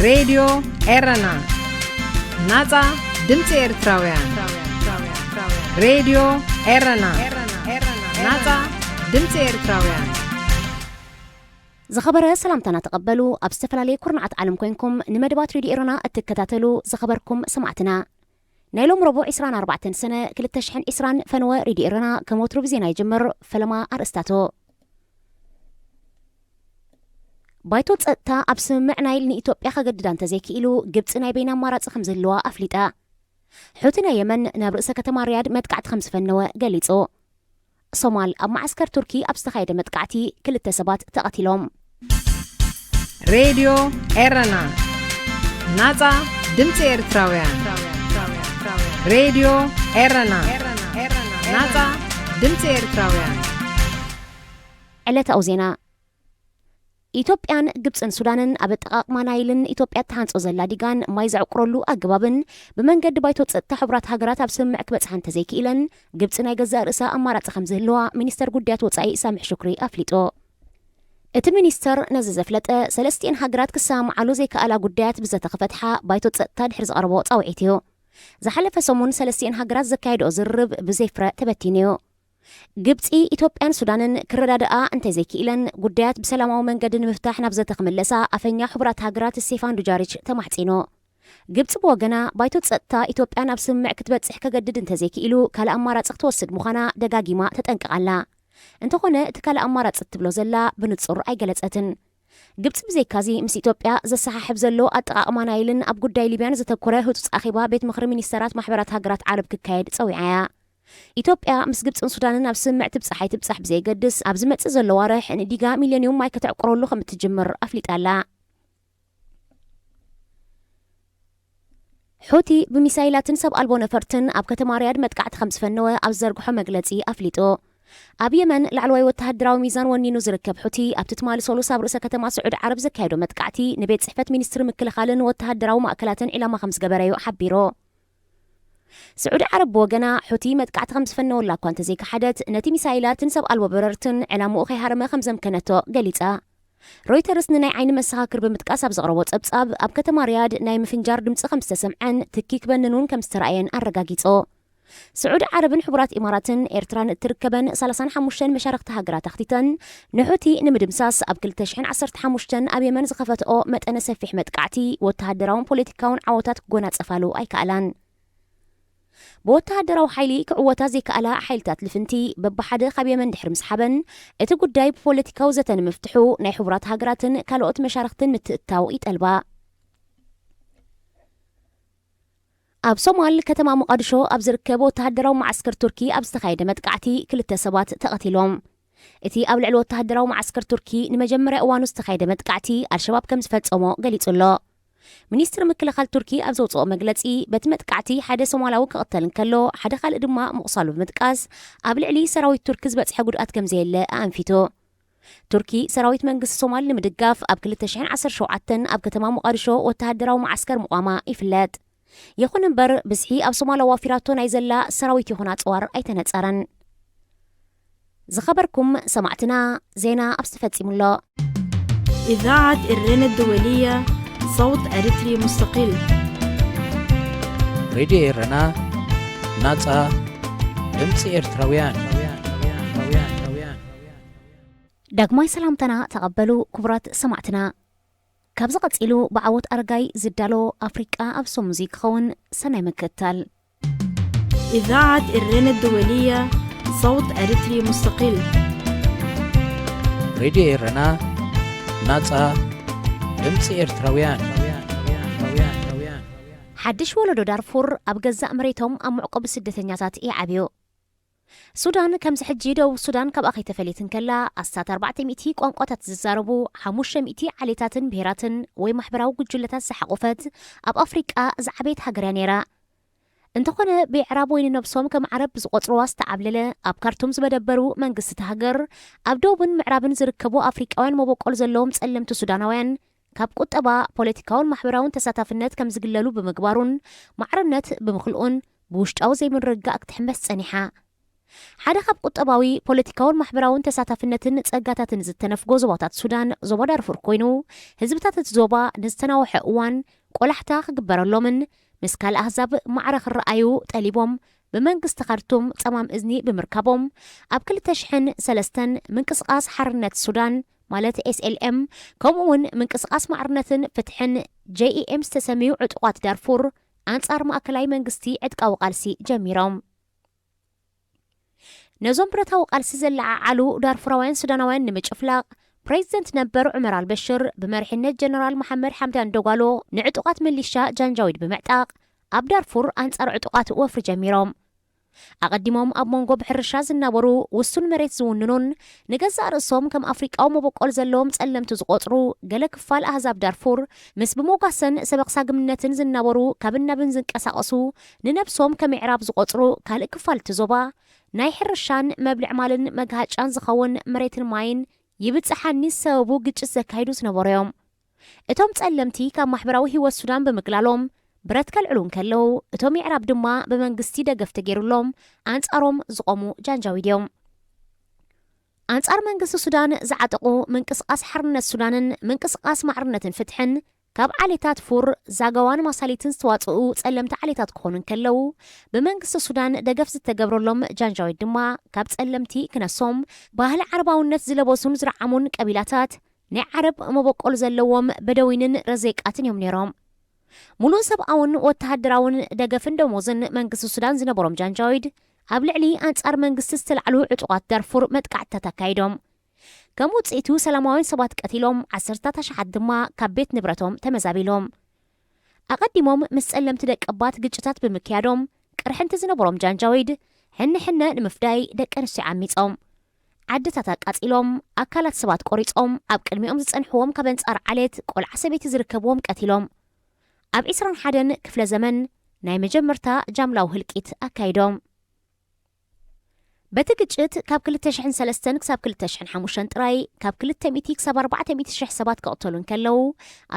ሬድዮ ኤረና፣ ናጻ ድምጺ ኤርትራውያን። ሬድዮ ኤረና፣ ናጻ ድምጺ ኤርትራውያን። ዝኸበረ ሰላምታና ተቐበሉ። ኣብ ዝተፈላለየ ኩርናዓት ዓለም ኮይንኩም ንመደባት ሬድዮ ኤረና እትከታተሉ ዝኸበርኩም ሰማዕትና፣ ናይ ሎም ረቡዕ ዕስራን ኣርባዕተን ሰነ ክልተ ሽሕን ዕስራን ፈነወ ሬድዮ ኤረና ከም ወትሩ ብዜና ይጅምር። ፈለማ ኣርእስታቱ። ባይቶ ጸጥታ ኣብ ስምምዕ ናይል ንኢትዮጵያ ከገድዳ እንተዘይክኢሉ፣ ግብጺ ናይ በይና ኣማራጺ ከም ዝህልዋ ኣፍሊጣ። ሑቲ ናይ የመን ናብ ርእሰ ከተማ ሪያድ መጥቃዕቲ ከም ዝፈነወ ገሊጹ። ሶማል፣ ኣብ መዓስከር ቱርኪ ኣብ ዝተኻየደ መጥቃዕቲ ክልተ ሰባት ተቐቲሎም። ሬድዮ ኤረና፣ ናጻ ድምጺ ኤርትራውያን። ሬድዮ ኤረና፣ ናጻ ድምጺ ኤርትራውያን። ዕለታዊ ዜና። ኢትዮጵያን ግብጽን ሱዳንን ኣብ ኣጠቓቕማ ናይልን ኢትዮጵያ እትሃንጾ ዘላ ዲጋን ማይ ዘዕቁረሉ ኣገባብን ብመንገዲ ባይቶ ጸጥታ ሕቡራት ሃገራት ኣብ ስምምዕ ክበጽሓ እንተዘይክኢለን፣ ግብጺ ናይ ገዛእ ርእሳ ኣማራጺ ከም ዝህልዋ ሚኒስተር ጉዳያት ወጻኢ ሳምሕ ሹክሪ ኣፍሊጡ። እቲ ሚኒስተር ነዚ ዘፍለጠ፣ ሰለስቲኤን ሃገራት ክሰማምዓሉ ዘይከኣላ ጉዳያት ብዘተ ክፈትሓ ባይቶ ጸጥታ ድሕሪ ዝቐረቦ ጻውዒት እዩ። ዝሓለፈ ሰሙን ሰለስቲኤን ሃገራት ዘካየድኦ ዝርርብ ብዘይፍረ ተበቲኑ እዩ። ግብጺ፣ ኢትዮጵያን ሱዳንን ክረዳድኣ እንተዘይክኢለን፣ ጉዳያት ብሰላማዊ መንገዲ ንምፍታሕ ናብ ዘተ ክምለሳ ኣፈኛ ሕቡራት ሃገራት ስቴፋን ዱጃሪች ተማሕጺኑ። ግብጺ ብወገና፣ ባይቶ ጸጥታ ኢትዮጵያ ናብ ስምምዕ ክትበጽሕ ከገድድ እንተዘይክኢሉ፣ ካልእ ኣማራጺ ክትወስድ ምዃና ደጋጊማ ተጠንቅቕ ኣላ። እንተኾነ፣ እቲ ካልእ ኣማራጺ እትብሎ ዘላ ብንጹር ኣይገለጸትን። ግብጺ ብዘይካዚ፣ ምስ ኢትዮጵያ ዘሰሓሕብ ዘሎ ኣጠቓቕማ ናይልን ኣብ ጉዳይ ሊብያን ዘተኮረ ህጹጽ ኣኼባ ቤት ምኽሪ ሚኒስተራት ማሕበራት ሃገራት ዓረብ ክካየድ ጸዊዓ እያ። ኢትዮጵያ ምስ ግብጽን ሱዳንን ኣብ ስምምዕ ትብጻሕ ኣይትብጻሕ ብዘየገድስ፣ ኣብ ዝመጽእ ዘሎ ዋርሕ ንዲጋ ሚሌንዩም ማይ ከተዕቁረሉ ከም እትጅምር ኣፍሊጣ ኣላ። ሑቲ ብሚሳይላትን ሰብ ኣልቦ ነፈርትን ኣብ ከተማ ሪያድ መጥቃዕቲ ከም ዝፈነወ ኣብ ዝዘርግሖ መግለጺ ኣፍሊጡ። ኣብ የመን ላዕለዋይ ወተሃደራዊ ሚዛን ወኒኑ ዝርከብ ሑቲ፣ ኣብቲ ትማሊ ሰሉስ ኣብ ርእሰ ከተማ ስዑዲ ዓረብ ዘካየዶ መጥቃዕቲ ንቤት ጽሕፈት ሚኒስትሪ ምክልኻልን ወተሃደራዊ ማእከላትን ዒላማ ከም ዝገበረ እዩ ሓቢሩ። ስዑዲ ዓረብ ብወገና፣ ሑቲ መጥቃዕቲ ከም ዝፈነወላ እኳ እንተዘይከሓደት፣ ነቲ ሚሳይላትን ሰብ ኣልቦ በረርትን ዕላምኡ ከይሃረመ ከም ዘምከነቶ ገሊጻ። ሮይተርስ ንናይ ዓይኒ መሰኻክር ብምጥቃስ ኣብ ዘቕረቦ ጸብጻብ፣ ኣብ ከተማ ሪያድ ናይ ምፍንጃር ድምጺ ከም ዝተሰምዐን ትኪ ክበንን እውን ከም ዝተራእየን ኣረጋጊጹ። ስዑዲ ዓረብን ሕቡራት ኢማራትን ኤርትራን እትርከበን ሰላሳን ሓሙሽተን መሻርኽቲ ሃገራት ኣኽቲተን፣ ንሑቲ ንምድምሳስ ኣብ ክልተ ሽሕን ዓሰርተ ሓሙሽተን ኣብ የመን ዝኸፈትኦ መጠነ ሰፊሕ መጥቃዕቲ ወተሃደራውን ፖለቲካውን ዓወታት ክጎናጸፋሉ ኣይከኣላን። ብወተሃደራዊ ሓይሊ ክዕወታ ዘይከኣላ ሓይልታት ልፍንቲ በብሓደ ካብ የመን ድሕሪ ምስሓበን፣ እቲ ጉዳይ ብፖለቲካዊ ዘተ ንምፍትሑ ናይ ሕቡራት ሃገራትን ካልኦት መሻርኽትን ምትእትታው ይጠልባ። ኣብ ሶማል ከተማ ሞቓድሾ ኣብ ዝርከብ ወተሃደራዊ መዓስከር ቱርኪ ኣብ ዝተኻየደ መጥቃዕቲ ክልተ ሰባት ተቐቲሎም። እቲ ኣብ ልዕሊ ወተሃደራዊ መዓስከር ቱርኪ ንመጀመርያ እዋኑ ዝተኻየደ መጥቃዕቲ ኣልሸባብ ከም ዝፈጸሞ ገሊጹ ኣሎ። ሚኒስትሪ ምክልኻል ቱርኪ ኣብ ዘውጽኦ መግለጺ፣ በቲ መጥቃዕቲ ሓደ ሶማላዊ ክቕተል እንከሎ፣ ሓደ ካልእ ድማ ምቑሳሉ ብምጥቃስ፣ ኣብ ልዕሊ ሰራዊት ቱርኪ ዝበጽሐ ጉድኣት ከም ዘየለ ኣኣንፊቱ። ቱርኪ፣ ሰራዊት መንግስቲ ሶማል ንምድጋፍ ኣብ ክልተ ሽሕን ዓሰርተ ሸውዓተን ኣብ ከተማ ሞቓድሾ ወተሃደራዊ መዓስከር ምቋማ ይፍለጥ። ይኹን እምበር፣ ብዝሒ ኣብ ሶማል ኣዋፊራቶ ናይ ዘላ ሰራዊት ይኹን ኣጽዋር ኣይተነጸረን። ዝኸበርኩም ሰማዕትና፣ ዜና ኣብዚ ተፈጺሙ ኣሎ። إذاعة إرنا الدولية، صوت أريتري مستقل. ሬድዮ ኤረና፣ ናጻ ድምጺ ኤርትራውያን። ዳግማይ ሰላምታና ተቐበሉ ክቡራት ሰማዕትና። ካብዚ ቀጺሉ ብዓወት ኣረጋይ ዝዳሎ ኣፍሪቃ ኣብ ሰሙዚ ክኸውን። ሰናይ ምክትታል። إذاعة إرنا الدولية، صوت أريتري مستقل. ሬድዮ ኤረና፣ ናጻ ድምጺ ኤርትራውያን። ሓድሽ ወለዶ ዳርፉር ኣብ ገዛእ መሬቶም ኣብ መዕቆቢ ስደተኛታት ይዓብዩ። ሱዳን፣ ከምዚ ሕጂ ደቡብ ሱዳን ካብኣ ከይተፈልየት እንከላ፣ ኣስታት ኣርባዕተ ሚእቲ ቋንቋታት ዝዛረቡ፣ ሓሙሽተ ሚእቲ ዓሌታትን ብሄራትን ወይ ማሕበራዊ ጉጅለታት ዝሓቖፈት ኣብ ኣፍሪቃ ዝዓበየት ሃገር እያ ነይራ። እንተኾነ፣ ብየዕራብ ወይ ንነብሶም ከም ዓረብ ብዝቖጽርዋ ዝተዓብለለ፣ ኣብ ካርቱም ዝመደበሩ መንግስቲ እታ ሃገር፣ ኣብ ደቡብን ምዕራብን ዝርከቡ ኣፍሪቃውያን መበቆል ዘለዎም ጸለምቲ ሱዳናውያን፣ ካብ ቁጠባ፣ ፖለቲካውን ማሕበራውን ተሳታፍነት ከም ዝግለሉ ብምግባሩን ማዕርነት ብምኽልኡን ብውሽጣዊ ዘይምርግጋእ ክትሕመስ ጸኒሓ። ሓደ ካብ ቁጠባዊ፣ ፖለቲካውን ማሕበራውን ተሳታፍነትን ጸጋታትን ዝተነፍጎ ዞባታት ሱዳን ዞባ ዳርፉር ኮይኑ፣ ህዝብታት እቲ ዞባ ንዝተናውሐ እዋን ቆላሕታ ክግበረሎምን ምስ ካልእ ኣህዛብ ማዕረ ክረኣዩ ጠሊቦም ብመንግስቲ ካርቱም ጸማም እዝኒ ብምርካቦም፣ ኣብ ክልተ ሽሕን ሰለስተን ምንቅስቓስ ሓርነት ሱዳን ማለት ኤስኤልኤም፣ ከምኡ እውን ምንቅስቓስ ማዕርነትን ፍትሕን ጄኢኤም ዝተሰምዩ ዕጡቓት ዳርፉር ኣንጻር ማእከላይ መንግስቲ ዕጥቃዊ ቃልሲ ጀሚሮም። ነዞም ብረታዊ ቃልሲ ዘለዓዓሉ ዳርፉራውያን ሱዳናውያን ንምጭፍላቕ፣ ፕሬዚደንት ነበር ዑመር ኣልበሽር ብመሪሕነት ጀነራል መሓመድ ሓምዳን ዶጋሎ ንዕጡቓት ሚሊሻ ጃንጃዊድ ብምዕጣቕ፣ ኣብ ዳርፉር ኣንጻር ዕጡቓት ወፍሪ ጀሚሮም። ኣቐዲሞም ኣብ መንጎ ብሕርሻ ዝናበሩ፣ ውሱን መሬት ዝውንኑን ንገዛእ ርእሶም ከም ኣፍሪቃዊ መበቆል ዘለዎም ጸለምቲ ዝቖጽሩ ገለ ክፋል ኣህዛብ ዳርፉር፣ ምስ ብሞጋሰን ሰበቕ ሳግምነትን ዝናበሩ፣ ካብን ናብን ዝንቀሳቐሱ፣ ንነብሶም ከም ምዕራብ ዝቖጽሩ ካልእ ክፋል እቲ ዞባ፣ ናይ ሕርሻን መብልዕ ማልን መግሃጫን ዝኸውን መሬትን ማይን ይብጽሓኒ ዝሰበቡ ግጭት ዘካይዱ ዝነበሩ እዮም። እቶም ጸለምቲ ካብ ማሕበራዊ ህይወት ሱዳን ብምግላሎም ብረት ከልዕሉ እንከለዉ፣ እቶም ምዕራብ ድማ ብመንግስቲ ደገፍ ተገይሩሎም ኣንጻሮም ዝቖሙ ጃንጃዊድ እዮም። ኣንጻር መንግስቲ ሱዳን ዝዓጠቑ ምንቅስቓስ ሓርነት ሱዳንን ምንቅስቓስ ማዕርነትን ፍትሕን ካብ ዓሌታት ፉር፣ ዛጋዋን ማሳሊትን ዝተዋጽኡ ጸለምቲ ዓሌታት ክኾኑ እንከለዉ፣ ብመንግስቲ ሱዳን ደገፍ ዝተገብረሎም ጃንጃዊድ ድማ ካብ ጸለምቲ ክነሶም፣ ባህሊ ዓረባውነት ዝለበሱን ዝረዓሙን ቀቢላታት፣ ናይ ዓረብ መበቆል ዘለዎም በደዊንን ረዘይቃትን እዮም ነይሮም። ሙሉእ ሰብኣውን ወተሃደራውን ደገፍን ደሞዝን መንግስቲ ሱዳን ዝነበሮም ጃንጃዊድ፣ ኣብ ልዕሊ ኣንጻር መንግስቲ ዝተላዕሉ ዕጡቓት ዳርፉር መጥቃዕትታት ኣካይዶም። ከም ውጽኢቱ ሰላማውያን ሰባት ቀቲሎም፣ ዓሰርታት ኣሽሓት ድማ ካብ ቤት ንብረቶም ተመዛቢሎም። ኣቐዲሞም ምስ ጸለምቲ ደቀባት ግጭታት ብምክያዶም፣ ቅርሕንቲ ዝነበሮም ጃንጃዊድ፣ ሕነ ሕነ ንምፍዳይ ደቂ ኣንስትዮ ዓሚጾም። ዓድታት ኣቃጺሎም፣ ኣካላት ሰባት ቆሪጾም፣ ኣብ ቅድሚኦም ዝጸንሕዎም ካብ ኣንጻር ዓሌት ቆልዓ ሰበይቲ ዝርከብዎም ቀቲሎም። ኣብ ዕስራን ሓደን ክፍለ ዘመን ናይ መጀመርታ ጃምላዊ ህልቂት ኣካይዶም። በቲ ግጭት ካብ ክልተ ሽሕን ሰለስተን ክሳብ ክልተ ሽሕን ሓሙሽተን ጥራይ፣ ካብ ክልተ ሚእቲ ክሳብ ኣርባዕተ ሚእቲ ሽሕ ሰባት ክቕተሉ እንከለዉ፣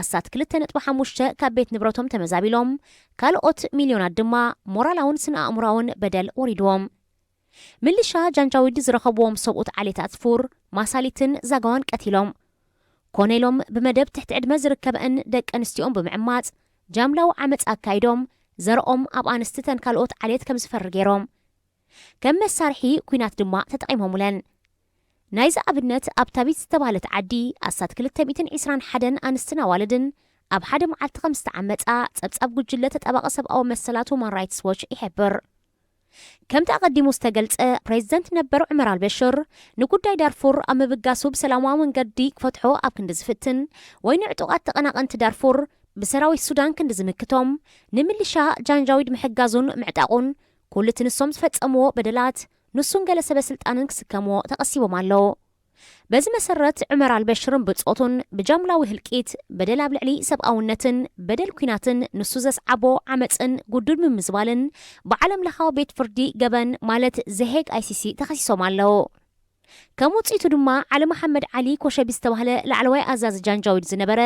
ኣስታት ክልተ ነጥቢ ሓሙሽተ ካብ ቤት ንብረቶም ተመዛቢሎም፣ ካልኦት ሚልዮናት ድማ ሞራላውን ስነ ኣእምሮኣውን በደል ወሪድዎም። ምልሻ ጃንጃዊድ ዝረኸብዎም ሰብኡት ዓሌታት ፉር፣ ማሳሊትን ዛጋዋን ቀቲሎም። ኮነ ኢሎም ብመደብ ትሕቲ ዕድመ ዝርከበአን ደቂ ኣንስትዮኦም ብምዕማጽ፣ ጃምላዊ ዓመጽ ኣካይዶም፣ ዘርኦም ኣብ ኣንስቲ ተን ካልኦት ዓሌት ከም ዝፈሪ ገይሮም። ከም መሳርሒ ኲናት ድማ ተጠቒሞምለን። ናይዚ ኣብነት ኣብ ታቢት ዝተባህለት ዓዲ ኣስታት ክልተ ሚእትን ዕስራን ሓደን ኣንስትን ኣዋልድን ኣብ ሓደ መዓልቲ ከም ዝተዓመጻ ጸብጻብ ጉጅለ ተጣባቒ ሰብኣዊ መሰላት ሁማን ራይትስ ዎች ይሕብር። ከምቲ ኣቐዲሙ ዝተገልጸ፣ ፕሬዚደንት ነበር ዑመር ኣልበሽር ንጉዳይ ዳርፉር ኣብ ምብጋሱ ብሰላማዊ መንገዲ ክፈትሖ ኣብ ክንዲ ዝፍትን ወይ ንዕጡቓት ተቐናቐንቲ ዳርፉር ብሰራዊት ሱዳን ክንዲ ዝምክቶም፣ ንምልሻ ጃንጃዊድ ምሕጋዙን ምዕጣቑን፣ ኩሉ እቲ ንሶም ዝፈጸምዎ በደላት ንሱን ገለ ሰበ ስልጣንን ክስከምዎ ተቐሲቦም ኣለዉ። በዚ መሰረት፣ ዑመር ኣልበሽርን ብጾቱን ብጃምላዊ ህልቂት፣ በደል ኣብ ልዕሊ ሰብኣውነትን በደል ኲናትን ንሱ ዘስዓቦ ዓመጽን ግዱድ ምምዝባልን ብዓለም ለኻዊ ቤት ፍርዲ ገበን ማለት ዘሄግ ኣይሲሲ ተኸሲሶም ኣለዉ። ከም ውጽኢቱ ድማ፣ ዓሊ መሓመድ ዓሊ ኮሸቢ ዝተባህለ ላዕለዋይ ኣዛዚ ጃንጃዊድ ዝነበረ፣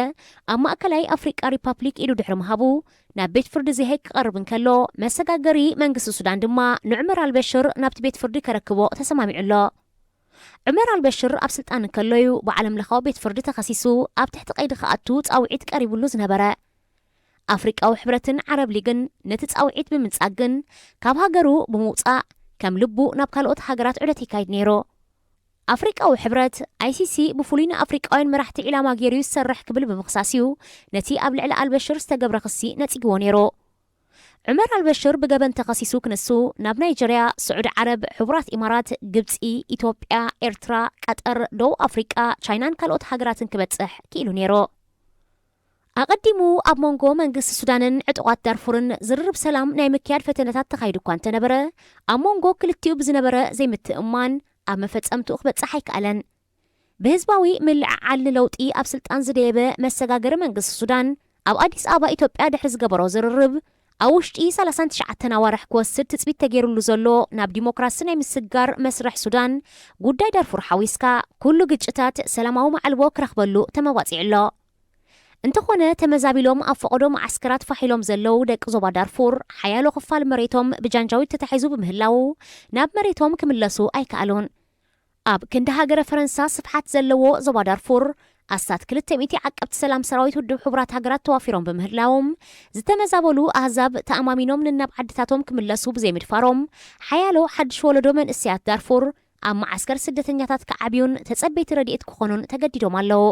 ኣብ ማእከላይ ኣፍሪቃ ሪፓብሊክ ኢዱ ድሕሪ ምሃቡ፣ ናብ ቤት ፍርዲ ዘሄግ ክቐርብ እንከሎ፣ መሰጋገሪ መንግስቲ ሱዳን ድማ ንዑመር ኣልበሽር ናብቲ ቤት ፍርዲ ከረክቦ ተሰማሚዑ ኣሎ። ዑመር ኣልበሽር ኣብ ስልጣን እንከሎ'ዩ ብዓለም ለኻዊ ቤት ፍርዲ ተኸሲሱ ኣብ ትሕቲ ቀይዲ ክኣቱ ጻውዒት ቀሪቡሉ ዝነበረ። ኣፍሪቃዊ ሕብረትን ዓረብ ሊግን ነቲ ጻውዒት ብምንጻግ ግን፣ ካብ ሃገሩ ብምውጻእ ከም ልቡ ናብ ካልኦት ሃገራት ዑደት የካይድ ነይሩ። ኣፍሪቃዊ ሕብረት፣ ኣይሲሲ፣ ብፍሉይ ንኣፍሪቃውያን መራሕቲ ዒላማ ገይሩ እዩ ዝሰርሕ ክብል ብምኽሳስ'ዩ ነቲ ኣብ ልዕሊ ኣልበሽር ዝተገብረ ክሲ ነጺግዎ ነይሩ። ዑመር ኣልበሽር ብገበን ተኸሲሱ ክንሱ ናብ ናይጀርያ፣ ስዑዲ ዓረብ፣ ሕቡራት ኢማራት፣ ግብጺ፣ ኢትዮጵያ፣ ኤርትራ፣ ቀጠር፣ ደቡብ ኣፍሪቃ፣ ቻይናን ካልኦት ሃገራትን ክበጽሕ ክኢሉ ነይሩ። ኣቐዲሙ ኣብ መንጎ መንግስቲ ሱዳንን ዕጡቓት ዳርፉርን ዝርርብ ሰላም ናይ ምክያድ ፈተነታት ተኻይዱ እኳ እንተነበረ፣ ኣብ መንጎ ክልቲኡ ብዝነበረ ዘይምትእምማን ኣብ መፈጸምትኡ ክበጽሕ ኣይከኣለን። ብህዝባዊ ምልዕዓል ንለውጢ ኣብ ስልጣን ዝደየበ መሰጋገሪ መንግስቲ ሱዳን፣ ኣብ ኣዲስ ኣበባ ኢትዮጵያ ድሕሪ ዝገበሮ ዝርርብ፣ ኣብ ውሽጢ ሰላሳን ትሽዓተን ኣዋርሕ ክወስድ ትጽቢት ተገይሩሉ ዘሎ ናብ ዲሞክራሲ ናይ ምስግጋር መስርሕ ሱዳን፣ ጉዳይ ዳርፉር ሓዊስካ ኩሉ ግጭታት ሰላማዊ መዓልቦ ክረኽበሉ ተመባጺዑ ኣሎ። እንተኾነ፣ ተመዛቢሎም ኣብ ፈቐዶ መዓስከራት ፋሕ ኢሎም ዘለዉ ደቂ ዞባ ዳርፉር፣ ሓያሎ ክፋል መሬቶም ብጃንጃዊድ ተታሒዙ ብምህላዉ፣ ናብ መሬቶም ክምለሱ ኣይከኣሉን። ኣብ ክንዲ ሃገረ ፈረንሳ ስፍሓት ዘለዎ ዞባ ዳርፉር፣ ኣስታት ክልተ ሚእቲ ዓቀብቲ ሰላም ሰራዊት ውድብ ሕቡራት ሃገራት ተዋፊሮም ብምህላዎም፣ ዝተመዛበሉ ኣህዛብ ተኣማሚኖም ንናብ ዓድታቶም ክምለሱ ብዘይምድፋሮም፣ ሓያሎ ሓድሽ ወለዶ መንእሰያት ዳርፉር ኣብ መዓስከር ስደተኛታት ክዓብዩን ተጸበይቲ ረድኤት ክኾኑን ተገዲዶም ኣለዉ።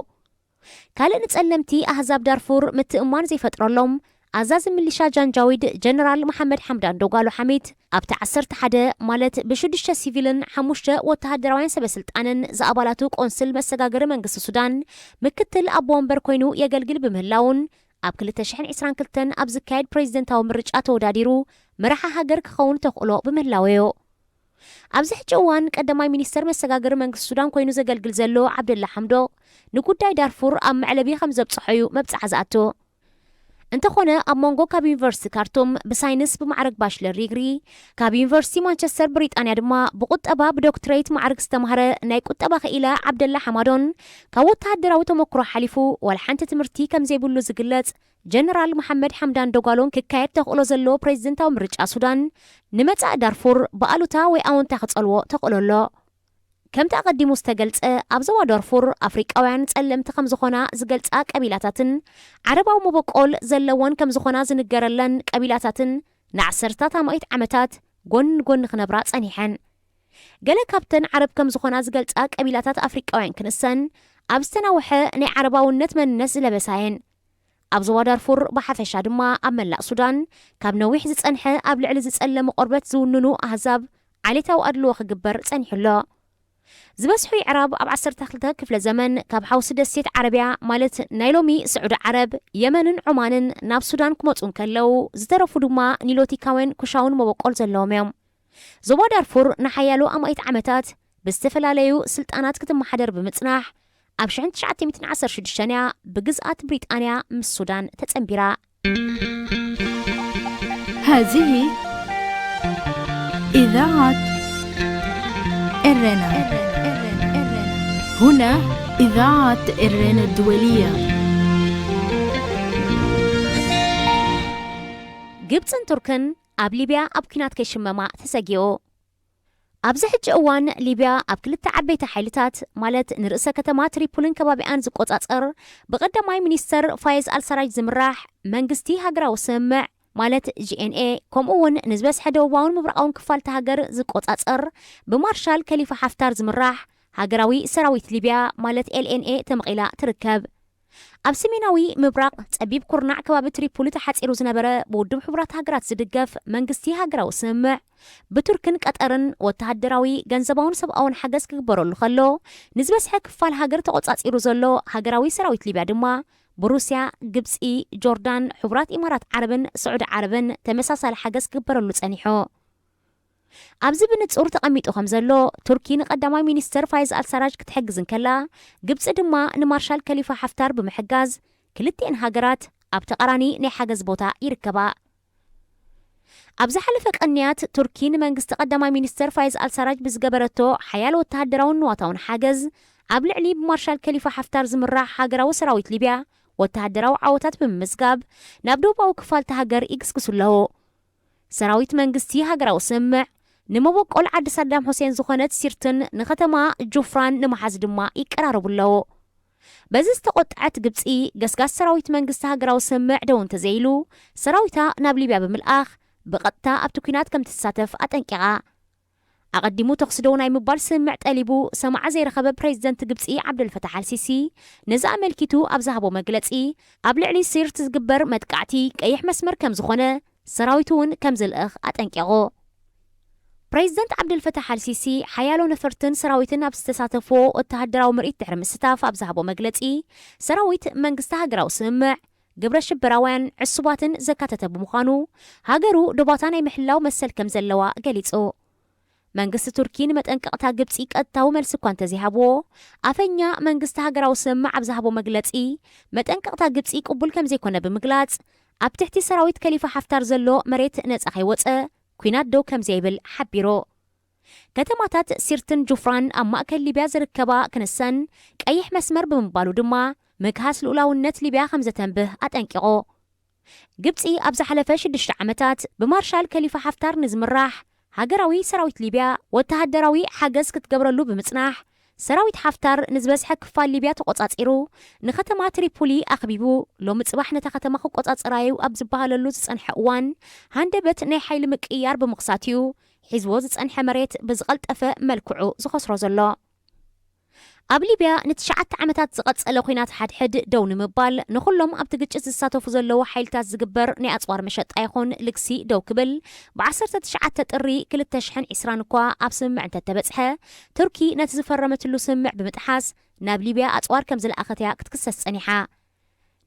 ካልእ ንጸለምቲ ኣህዛብ ዳርፉር ምትእምማን ዘይፈጥረሎም፣ ኣዛዚ ሚሊሻ ጃንጃዊድ ጀነራል መሓመድ ሓምዳን ዶጋሎ ሓሚድ፣ ኣብቲ ዓሰርተ ሓደ፣ ማለት ብሽዱሽተ ሲቪልን ሓሙሽተ ወተሃደራውያን ሰበ ስልጣንን ዝኣባላቱ ቆንስል መሰጋገሪ መንግስቲ ሱዳን ምክትል ኣቦ ወንበር ኮይኑ የገልግል ብምህላውን፣ ኣብ ክልተ ሽሕን ዕስራን ክልተን ኣብ ዝካየድ ፕሬዚደንታዊ ምርጫ ተወዳዲሩ መራሒ ሃገር ክኸውን ተኽእሎ ብምህላውዮ። ኣብዚ ሕጂ እዋን ቀዳማይ ሚኒስተር መሰጋገሪ መንግስቲ ሱዳን ኮይኑ ዘገልግል ዘሎ ዓብደላ ሓምዶቕ፣ ንጉዳይ ዳርፉር ኣብ መዕለቢ ከም ዘብጽሖ እዩ መብጽዓ ዝኣቱ። እንተኾነ፣ ኣብ መንጎ ካብ ዩኒቨርሲቲ ካርቱም ብሳይንስ ብማዕረግ ባችለር ዲግሪ፣ ካብ ዩኒቨርሲቲ ማንቸስተር ብሪጣንያ ድማ ብቁጠባ ብዶክትሬት ማዕረግ ዝተማህረ ናይ ቁጠባ ክኢላ ዓብደላ ሓማዶን፣ ካብ ወተሃደራዊ ተመክሮ ሓሊፉ ዋላ ሓንቲ ትምህርቲ ከም ዘይብሉ ዝግለጽ ጀነራል መሓመድ ሓምዳን ዶጋሎን ክካየድ ተኽእሎ ዘሎ ፕሬዚደንታዊ ምርጫ ሱዳን፣ ንመጻኢ ዳርፉር ብኣሉታ ወይ ኣወንታ ክጸልዎ ተኽእሎ ኣሎ። ከምቲ ኣቐዲሙ ዝተገልጸ፣ ኣብ ዞባ ዳርፉር ኣፍሪቃውያን ጸለምቲ ከም ዝኾና ዝገልጻ ቀቢላታትን ዓረባዊ መበቆል ዘለወን ከም ዝኾና ዝንገረለን ቀቢላታትን ንዓሰርታት ኣማኢት ዓመታት ጎኒ ንጎኒ ክነብራ ጸኒሐን። ገለ ካብተን ዓረብ ከም ዝኾና ዝገልጻ ቀቢላታት ኣፍሪቃውያን ክንሰን ኣብ ዝተናውሐ ናይ ዓረባውነት መንነት ዝለበሳ እየን። ኣብ ዞባ ዳርፉር ብሓፈሻ ድማ ኣብ መላእ ሱዳን ካብ ነዊሕ ዝጸንሐ ኣብ ልዕሊ ዝጸለመ ቆርበት ዝውንኑ ኣህዛብ ዓሌታዊ ኣድልዎ ክግበር ጸኒሑ ኣሎ። ዝበዝሑ የዕራብ ኣብ ዓሰርተ ክልተ ክፍለ ዘመን ካብ ሓውሲ ደሴት ዓረብያ፣ ማለት ናይ ሎሚ ስዑዲ ዓረብ፣ የመንን ዑማንን ናብ ሱዳን ክመጹ እንከለዉ፣ ዝተረፉ ድማ ኒሎቲካውያን ኩሻውን መበቆል ዘለዎም እዮም። ዞባ ዳርፉር ንሓያሎ ኣማኢት ዓመታት ብዝተፈላለዩ ስልጣናት ክትመሓደር ብምጽናሕ፣ ኣብ ሽሕን ትሽዓተ ሚእትን ዓሰርተ ሽዱሽተን እያ ብግዝኣት ብሪጣንያ ምስ ሱዳን ተጸንቢራ። هذه إذاعة إرنا. هنا إذاعة إرنا الدولية. ግብጽን ቱርክን ኣብ ሊብያ ኣብ ኲናት ከይሽመማ ተሰጊኡ። ኣብዚ ሕጂ እዋን ሊብያ ኣብ ክልተ ዓበይቲ ሓይልታት፣ ማለት ንርእሰ ከተማ ትሪፖልን ከባቢኣን ዝቆጻጸር ብቀዳማይ ሚኒስተር ፋይዝ ኣልሳራጅ ዝምራሕ መንግስቲ ሃገራዊ ስምምዕ፣ ማለት ጂ ኤን ኤ፣ ከምኡ እውን ንዝበዝሐ ደቡባውን ምብራቓውን ክፋል እታ ሃገር ዝቆጻጸር ብማርሻል ከሊፋ ሓፍታር ዝምራሕ ሃገራዊ ሰራዊት ሊብያ፣ ማለት ኤል ኤን ኤ፣ ተመቒላ ትርከብ። ኣብ ሰሜናዊ ምብራቕ ጸቢብ ኩርናዕ ከባቢ ትሪፖሊ ተሓጺሩ ዝነበረ ብውድብ ሕቡራት ሃገራት ዝድገፍ መንግስቲ ሃገራዊ ስምምዕ፣ ብቱርክን ቀጠርን ወተሃደራዊ፣ ገንዘባውን ሰብኣውን ሓገዝ ክግበረሉ ከሎ፣ ንዝበዝሐ ክፋል ሃገር ተቖጻጺሩ ዘሎ ሃገራዊ ሰራዊት ሊብያ ድማ ብሩስያ፣ ግብጺ፣ ጆርዳን፣ ሕቡራት ኢማራት ዓረብን ስዑዲ ዓረብን ተመሳሳሊ ሓገዝ ክግበረሉ ጸኒሑ። ኣብዚ ብንጹር ተቐሚጡ ከም ዘሎ፣ ቱርኪ ንቀዳማይ ሚኒስተር ፋይዝ ኣልሳራጅ ክትሕግዝ እንከላ፣ ግብጺ ድማ ንማርሻል ከሊፋ ሓፍታር ብምሕጋዝ፣ ክልቲኤን ሃገራት ኣብ ተቓራኒ ናይ ሓገዝ ቦታ ይርከባ። ኣብ ዝሓለፈ ቀንያት፣ ቱርኪ ንመንግስቲ ቀዳማይ ሚኒስተር ፋይዝ ኣልሳራጅ ብዝገበረቶ ሓያል ወተሃደራውን ንዋታውን ሓገዝ፣ ኣብ ልዕሊ ብማርሻል ከሊፋ ሓፍታር ዝምራሕ ሃገራዊ ሰራዊት ሊብያ ወተሃደራዊ ዓወታት ብምምዝጋብ፣ ናብ ደቡባዊ ክፋል እታ ሃገር ይግስግሱ ኣለዉ። ሰራዊት መንግስቲ ሃገራዊ ስምምዕ፣ ንመበቆል ዓዲ ሳዳም ሑሴን ዝኾነት ሲርትን ንከተማ ጁፍራን ንምሓዝ ድማ ይቀራረቡ ኣለዉ። በዚ ዝተቖጥዐት ግብጺ፣ ገስጋስ ሰራዊት መንግስቲ ሃገራዊ ስምምዕ ደው እንተዘይሉ፣ ሰራዊታ ናብ ሊብያ ብምልኣኽ፣ ብቐጥታ ኣብቲ ኲናት ከም ትሳተፍ ኣጠንቂቓ። ኣቐዲሙ ተኹሲ ደው ናይ ምባል ስምምዕ ጠሊቡ ሰማዓ ዘይረኸበ ፕሬዚደንት ግብጺ ዓብደልፈታሕ ኣልሲሲ፣ ነዚ ኣመልኪቱ ኣብ ዝሃቦ መግለጺ፣ ኣብ ልዕሊ ሲርት ዝግበር መጥቃዕቲ ቀይሕ መስመር ከም ዝኾነ፣ ሰራዊቱ እውን ከም ዝልእኽ ኣጠንቂቑ። ፕሬዚደንት ዓብደልፈታሕ ኣልሲሲ፣ ሓያሎ ነፈርትን ሰራዊትን ኣብ ዝተሳተፍዎ ወተሃደራዊ ምርኢት ድሕሪ ምስታፍ ኣብ ዝሃቦ መግለጺ፣ ሰራዊት መንግስቲ ሃገራዊ ስምምዕ፣ ግብረ ሽበራውያን ዕሱባትን ዘካተተ ብምዃኑ፣ ሃገሩ ዶባታ ናይ ምሕላው መሰል ከም ዘለዋ ገሊጹ። መንግስቲ ቱርኪ ንመጠንቀቕታ ግብጺ ቀጥታዊ መልሲ እኳ እንተዘይሃብዎ፣ ኣፈኛ መንግስቲ ሃገራዊ ስምምዕ ኣብ ዝሃቦ መግለጺ፣ መጠንቀቕታ ግብጺ ቅቡል ከም ዘይኮነ ብምግላጽ፣ ኣብ ትሕቲ ሰራዊት ከሊፋ ሓፍታር ዘሎ መሬት ነጻ ከይወጸ፣ ኲናት ደው ከም ዘይብል ሓቢሩ። ከተማታት ሲርትን ጁፍራን ኣብ ማእከል ሊብያ ዝርከባ ክንሰን ቀይሕ መስመር ብምባሉ ድማ፣ ምግሃስ ልኡላውነት ሊብያ ከም ዘተንብህ ኣጠንቂቑ። ግብጺ ኣብ ዝሓለፈ ሽዱሽተ ዓመታት ብማርሻል ከሊፋ ሓፍታር ንዝምራሕ ሃገራዊ ሰራዊት ሊብያ ወተሃደራዊ ሓገዝ ክትገብረሉ ብምጽናሕ፣ ሰራዊት ሓፍታር ንዝበዝሐ ክፋል ሊብያ ተቖጻጺሩ፣ ንከተማ ትሪፖሊ ኣኽቢቡ፣ ሎሚ ጽባሕ ነታ ከተማ ክቆጻጸራዩ ኣብ ዝበሃለሉ ዝጸንሐ እዋን፣ ሃንደበት ናይ ሓይሊ ምቅይያር ብምኽሳት'ዩ ሒዝዎ ዝጸንሐ መሬት ብዝቐልጠፈ መልክዑ ዝኸስሮ ዘሎ። ኣብ ሊብያ ንትሽዓተ ዓመታት ዝቐጸለ ኲናት ሓድሕድ ደው ንምባል፣ ንኹሎም ኣብቲ ግጭት ዝሳተፉ ዘለዉ ሓይልታት ዝግበር ናይ ኣጽዋር መሸጣ ይኹን ልግሲ ደው ክብል፣ ብ ዓሰርተ ትሽዓተ ጥሪ ክልተ ሽሕን ዕስራን እኳ ኣብ ስምምዕ እንተተበጽሐ፣ ቱርኪ ነቲ ዝፈረመትሉ ስምምዕ ብምጥሓስ ናብ ሊብያ ኣጽዋር ከም ዝለኣኸት እያ ክትክሰስ ጸኒሓ።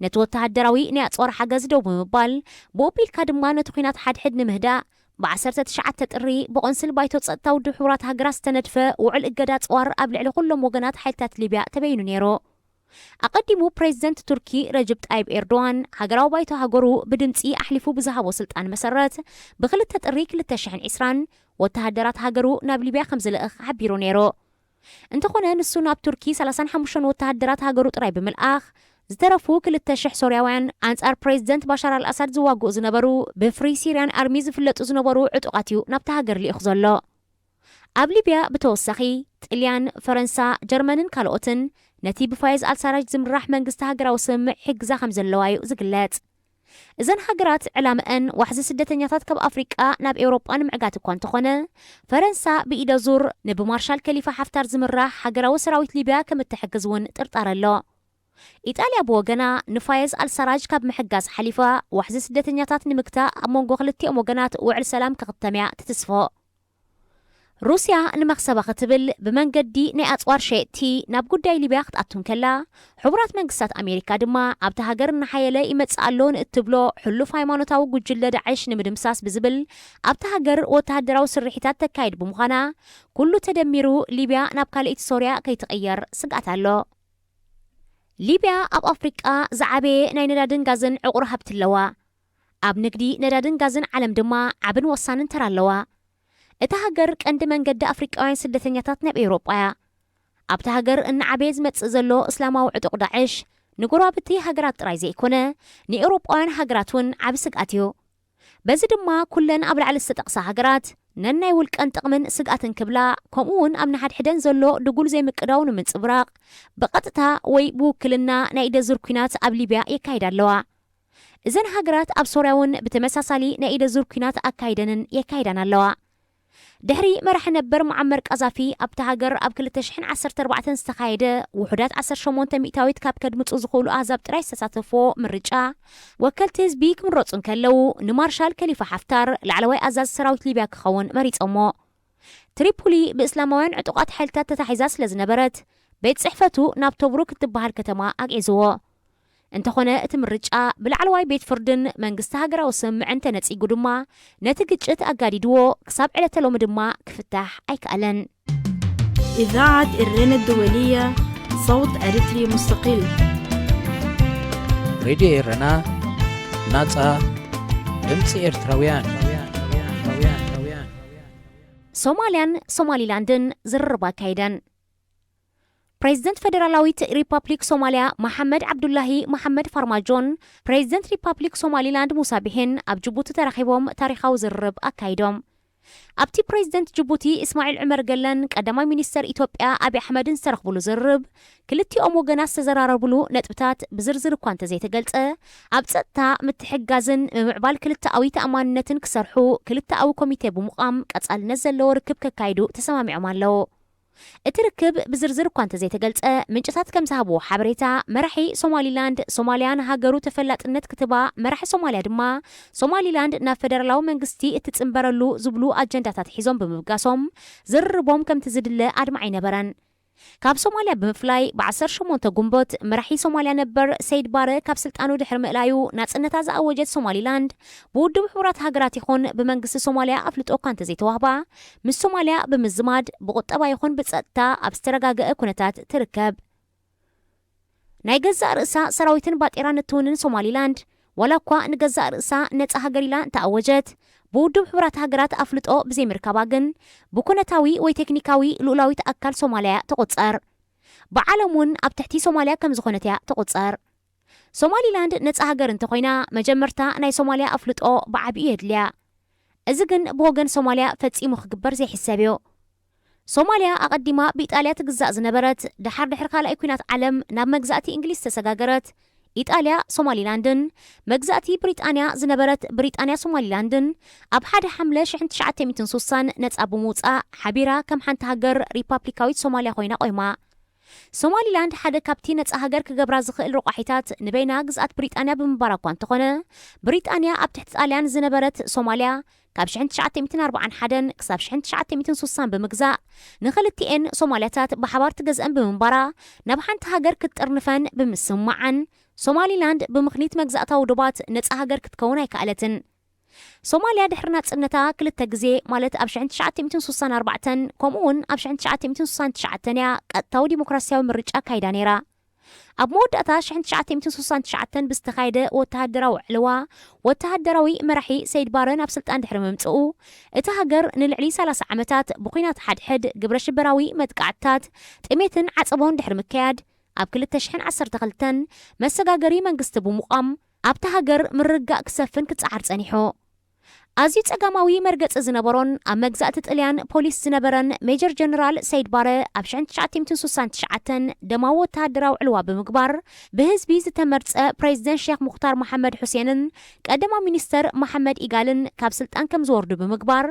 ነቲ ወተሃደራዊ ናይ ኣጽዋር ሓገዝ ደው ብምባል፣ ብኡ ኣቢልካ ድማ ነቲ ኲናት ሓድሕድ ንምህዳእ፣ ብ ዓሰርተ ትሽዓተ ጥሪ ብቆንስል ባይቶ ጸጥታ ውድብ ሕቡራት ሃገራት ዝተነድፈ ውዕል እገዳ ኣጽዋር ኣብ ልዕሊ ኩሎም ወገናት ሓይልታት ሊብያ ተበይኑ ነይሩ። ኣቐዲሙ ፕሬዚደንት ቱርኪ ረጅብ ጣይብ ኤርዶዋን ሃገራዊ ባይቶ ሃገሩ ብድምጺ ኣሕሊፉ ብዝሃቦ ስልጣን መሰረት፣ ብክልተ ጥሪ ክልተ ሽሕን ዕስራን ወተሃደራት ሃገሩ ናብ ሊብያ ከም ዝልእኽ ሓቢሩ ነይሩ። እንተኾነ ንሱ ናብ ቱርኪ ሰላሳን ሓሙሽተን ወተሃደራት ሃገሩ ጥራይ ብምልኣኽ፣ ዝተረፉ ክልተ ሽሕ ሶርያውያን ኣንጻር ፕሬዚደንት ባሻር ኣልኣሳድ ዝዋግኡ ዝነበሩ ብፍሪ ሲርያን ኣርሚ ዝፍለጡ ዝነበሩ ዕጡቓት እዩ ናብታ ሃገር ልኢኹ ዘሎ። ኣብ ሊብያ ብተወሳኺ ጥልያን፣ ፈረንሳ፣ ጀርመንን ካልኦትን ነቲ ብፋየዝ ኣልሳራጅ ዝምራሕ መንግስቲ ሃገራዊ ስምምዕ ይሕግዛ ከም ዘለዋ እዩ ዝግለጽ። እዘን ሃገራት ዕላምአን ዋሕዚ ስደተኛታት ካብ ኣፍሪቃ ናብ ኤውሮጳ ንምዕጋት እኳ እንተኾነ፣ ፈረንሳ ብኢደ ዙር ንብማርሻል ከሊፋ ሓፍታር ዝምራሕ ሃገራዊ ሰራዊት ሊብያ ከም እትሕግዝ እውን ጥርጣረ ኣሎ። ኢጣልያ ብወገና ንፋየዝ ኣልሳራጅ ካብ ምሕጋዝ ሓሊፋ ዋሕዚ ስደተኛታት ንምግታእ ኣብ መንጎ ክልቲኦም ወገናት ውዕል ሰላም ክኽተም እያ ትትስፎ። ሩስያ ንመኽሰባ ክትብል ብመንገዲ ናይ ኣጽዋር ሸየጥቲ ናብ ጉዳይ ሊብያ ክትኣቱ እንከላ፣ ሕቡራት መንግስታት ኣሜሪካ ድማ ኣብታ ሃገር እናሓየለ ይመጽእ ኣሎ ንእትብሎ ሕሉፍ ሃይማኖታዊ ጉጅለ ዳዕሽ ንምድምሳስ ብዝብል ኣብታ ሃገር ወተሃደራዊ ስርሒታት ተካይድ ብምዃና፣ ኩሉ ተደሚሩ ሊብያ ናብ ካልኣይቲ ሶርያ ከይትቕየር ስግኣት ኣሎ። ሊብያ ኣብ ኣፍሪቃ ዝዓበየ ናይ ነዳድን ጋዝን ዕቑር ሃብቲ ኣለዋ። ኣብ ንግዲ ነዳድን ጋዝን ዓለም ድማ ዓብን ወሳንን ተራ ኣለዋ። እታ ሃገር ቀንዲ መንገዲ ኣፍሪቃውያን ስደተኛታት ናብ ኤውሮጳ እያ። ኣብታ ሃገር እናዓበየ ዝመጽእ ዘሎ እስላማዊ ዕጡቕ ዳዕሽ ንጎረባብቲ ሃገራት ጥራይ ዘይኮነ፣ ንኤውሮጳውያን ሃገራት እውን ዓቢ ስግኣት እዩ። በዚ ድማ ኩለን ኣብ ላዕሊ ዝተጠቕሳ ሃገራት ነናይ ውልቀን ጥቕምን ስግኣትን ክብላ፣ ከምኡ እውን ኣብ ንሓድሕደን ዘሎ ድጉል ዘይምቅዳው ንምንጽብራቕ፣ ብቐጥታ ወይ ብውክልና ናይ ኢደ ዙር ኲናት ኣብ ሊብያ የካይዳ ኣለዋ። እዘን ሃገራት ኣብ ሶርያ እውን ብተመሳሳሊ ናይ ኢደ ዙር ኲናት ኣካይደንን የካይዳን ኣለዋ። ድሕሪ መራሒ ነበር ሙዓመር ቃዛፊ ኣብታ ሃገር ኣብ ክልተ ሽሕን ዓሰርተ ኣርባዕተን ዝተኻየደ ውሑዳት ዓሰርተ ሸሞንተ ሚእታዊት ካብ ከድምጹ ዝኽእሉ ኣህዛብ ጥራይ ዝተሳተፍዎ ምርጫ፣ ወከልቲ ህዝቢ ክምረጹ እንከለዉ፣ ንማርሻል ከሊፋ ሓፍታር ላዕለዋይ ኣዛዚ ሰራዊት ሊብያ ክኸውን መሪጾሞ። ትሪፖሊ ብእስላማውያን ዕጡቓት ሓይልታት ተታሒዛ ስለ ዝነበረት፣ ቤት ጽሕፈቱ ናብ ቶብሩክ እትበሃል ከተማ ኣግዒዝዎ። እንተኾነ እቲ ምርጫ ብላዕለዋይ ቤት ፍርድን መንግስቲ ሃገራዊ ስምምዕን ተነጺጉ ድማ ነቲ ግጭት ኣጋዲድዎ፣ ክሳብ ዕለተ ሎሚ ድማ ክፍታሕ ኣይከኣለን። إذاعة إرينا الدولية، صوت أريتري مستقل. ሬድዮ ኤረና፣ ናጻ ድምጺ ኤርትራውያን። ሶማልያን ሶማሊላንድን ዝርርብ ኣካይደን። ፕሬዚደንት ፈደራላዊት ሪፓብሊክ ሶማልያ መሓመድ ዓብዱላሂ መሓመድ ፋርማጆን ፕሬዚደንት ሪፓብሊክ ሶማሊላንድ ሙሳ ቢሒን ኣብ ጅቡቲ ተራኺቦም ታሪኻዊ ዝርርብ ኣካይዶም። ኣብቲ ፕሬዚደንት ጅቡቲ እስማዒል ዑመር ገለን ቀዳማይ ሚኒስተር ኢትዮጵያ ኣብይ ኣሕመድን ዝተረኽብሉ ዝርርብ፣ ክልቲኦም ወገናት ዝተዘራረብሉ ነጥብታት ብዝርዝር እኳ እንተዘይተገልጸ፣ ኣብ ጸጥታ፣ ምትሕግጋዝን ምምዕባል ክልተኣዊ ተኣማንነትን ክሰርሑ ክልተኣዊ ኮሚቴ ብምቋም ቀጻልነት ዘለዎ ርክብ ከካይዱ ተሰማሚዖም ኣለዉ። እቲ ርክብ ብዝርዝር እኳ እንተዘይተገልጸ፣ ምንጭታት ከም ዝሃብዎ ሓበሬታ፣ መራሒ ሶማሊላንድ ሶማልያ ንሃገሩ ተፈላጥነት ክትባ፣ መራሒ ሶማልያ ድማ ሶማሊላንድ ናብ ፈደራላዊ መንግስቲ እትጽንበረሉ ዝብሉ ኣጀንዳታት ሒዞም ብምብጋሶም፣ ዝርርቦም ከምቲ ዝድለ ኣድማዒ ኣይነበረን። ካብ ሶማልያ ብምፍላይ፣ ብ ዓሰርተ ሸሞንተ ጉንቦት መራሒ ሶማልያ ነበር ሰይድ ባረ ካብ ስልጣኑ ድሕሪ ምእላዩ፣ ናጽነታ ዝኣወጀት ሶማሊላንድ፣ ብውድብ ሕቡራት ሃገራት ይኹን ብመንግስቲ ሶማልያ ኣፍልጦ እኳ እንተዘይተዋህባ፣ ምስ ሶማልያ ብምዝማድ ብቁጠባ ይኹን ብጸጥታ ኣብ ዝተረጋገአ ኩነታት ትርከብ። ናይ ገዛእ ርእሳ ሰራዊትን ባጤራን እትውንን ሶማሊላንድ፣ ዋላ እኳ ንገዛእ ርእሳ ነጻ ሃገር ኢላ እንተኣወጀት፣ ብውድብ ሕቡራት ሃገራት ኣፍልጦ ብዘይምርካባ ግን፣ ብኩነታዊ ወይ ቴክኒካዊ ልኡላዊት ኣካል ሶማልያ ትቑጸር። ብዓለም እውን ኣብ ትሕቲ ሶማልያ ከም ዝኾነት እያ ትቑጸር። ሶማሊላንድ ነጻ ሃገር እንተኾይና፣ መጀመርታ ናይ ሶማልያ ኣፍልጦ ብዓቢኡ የድልያ። እዚ ግን ብወገን ሶማልያ ፈጺሙ ክግበር ዘይሕሰብ እዩ። ሶማልያ ኣቐዲማ ብኢጣልያ ትግዛእ ዝነበረት፣ ደሓር ድሕሪ ካልኣይ ኲናት ዓለም ናብ መግዛእቲ እንግሊዝ ተሰጋገረት። ኢጣልያ ሶማሊላንድን፣ መግዛእቲ ብሪጣንያ ዝነበረት ብሪጣንያ ሶማሊላንድን፣ ኣብ ሓደ ሓምለ ሽሕን ትሽዓተ ሚእትን ሱሳን ነጻ ብምውጻእ ሓቢራ ከም ሓንቲ ሃገር ሪፓብሊካዊት ሶማልያ ኮይና ቆይማ። ሶማሊላንድ ሓደ ካብቲ ነጻ ሃገር ክገብራ ዝኽእል ረቋሒታት ንበይና ግዝኣት ብሪጣንያ ብምንባራ እኳ እንተኾነ፣ ብሪጣንያ ኣብ ትሕቲ ጣልያን ዝነበረት ሶማልያ ካብ ሽሕን ትሽዓተ ሚእትን ኣርባዓን ሓደን ክሳብ ሽሕን ትሽዓተ ሚእትን ሱሳን ብምግዛእ፣ ንኽልቲኤን ሶማልያታት ብሓባር ትገዝአን ብምንባራ፣ ናብ ሓንቲ ሃገር ክትጥርንፈን ብምስምማዓን፣ ሶማሊላንድ ብምኽኒት መግዛእታዊ ዶባት ነጻ ሃገር ክትከውን ኣይከኣለትን። ሶማልያ ድሕሪ ናጽነታ ክልተ ግዜ፣ ማለት ኣብ ሽሕን ትሽዓተ ሚእትን ሱሳን ኣርባዕተን ከምኡ እውን ኣብ ሽሕን ትሽዓተ ሚእትን ሱሳን ትሽዓተን እያ ቀጥታዊ ዲሞክራሲያዊ ምርጫ ኣካይዳ ነይራ። ኣብ መወዳእታ ሽሕን ትሽዓተ ሚእትን ሱሳን ትሽዓተን ብዝተኻየደ ወተሃደራዊ ዕልዋ፣ ወተሃደራዊ መራሒ ሰይድ ባረ ናብ ስልጣን ድሕሪ ምምጽኡ፣ እታ ሃገር ንልዕሊ ሰላሳ ዓመታት ብኲናት ሓድሕድ፣ ግብረ ሽበራዊ መጥቃዕትታት፣ ጥሜትን ዓጸቦን ድሕሪ ምክያድ፣ ኣብ ክልተ ሽሕን ዓሰርተ ክልተን መሰጋገሪ መንግስቲ ብምቋም፣ ኣብታ ሃገር ምርግጋእ ክሰፍን ክጸዓር ጸኒሑ። ኣዝዩ ጸጋማዊ መርገጺ ዝነበሮን ኣብ መግዛእቲ ጥልያን ፖሊስ ዝነበረን ሜጀር ጀነራል ሰይድ ባረ፣ ኣብ ሽሕን ትሽዓተ ሚእትን ሱሳን ትሽዓተን ደማዊ ወተሃደራዊ ዕልዋ ብምግባር፣ ብህዝቢ ዝተመርጸ ፕሬዚደንት ሼክ ሙኽታር መሓመድ ሑሴንን ቀዳማይ ሚኒስተር መሓመድ ኢጋልን ካብ ስልጣን ከም ዝወርዱ ብምግባር፣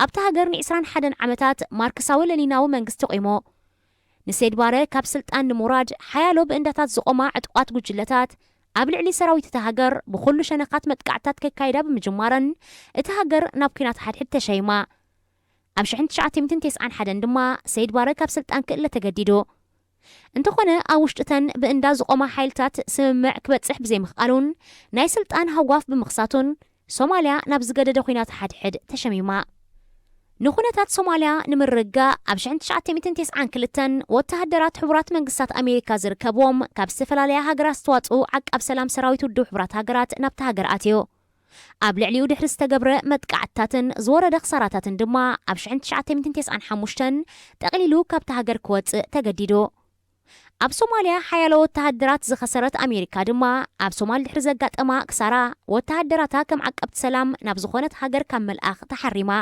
ኣብታ ሃገር ንዒስራን ሓደን ዓመታት ማርክሳዊ ለኒናዊ መንግስቲ ቆይሞ። ንሰይድ ባረ ካብ ስልጣን ንምውራድ ሓያሎ ብእንዳታት ዝቖማ ዕጡቓት ጉጅለታት ኣብ ልዕሊ ሰራዊት እታ ሃገር ብኹሉ ሸነኻት መጥቃዕትታት ከካይዳ ብምጅማረን፣ እታ ሃገር ናብ ኲናት ሓድሕድ ተሸይማ። ኣብ ሽሕን ትሽዓተ ሚእትን ተስዓን ሓደን ድማ ሰይድ ባረ ካብ ስልጣን ክእለ ተገዲዱ። እንተኾነ፣ ኣብ ውሽጢ እተን ብእንዳ ዝቖማ ሓይልታት ስምምዕ ክበጽሕ ብዘይምኽኣሉን ናይ ስልጣን ሃጓፍ ብምኽሳቱን፣ ሶማልያ ናብ ዝገደደ ኲናት ሓድሕድ ተሸሚማ። ንኹነታት ሶማልያ ንምርግጋእ፣ ኣብ ሽሕን ትሽዓተ ሚእትን ተስዓን ክልተን ወተሃደራት ሕቡራት መንግስታት ኣሜሪካ ዝርከብዎም ካብ ዝተፈላለያ ሃገራት ዝተዋጽኡ ዓቃብ ሰላም ሰራዊት ውድብ ሕቡራት ሃገራት ናብታ ሃገር ኣትዩ። ኣብ ልዕሊኡ ድሕሪ ዝተገብረ መጥቃዕትታትን ዝወረደ ክሳራታትን ድማ፣ ኣብ ሽሕን ትሽዓተ ሚእትን ተስዓን ሓሙሽተን ጠቕሊሉ ካብታ ሃገር ክወጽእ ተገዲዱ። ኣብ ሶማልያ ሓያሎ ወተሃደራት ዝኸሰረት ኣሜሪካ ድማ፣ ኣብ ሶማል ድሕሪ ዘጋጠማ ክሳራ፣ ወተሃደራታ ከም ዓቀብቲ ሰላም ናብ ዝኾነት ሃገር ካብ ምልኣኽ ተሓሪማ።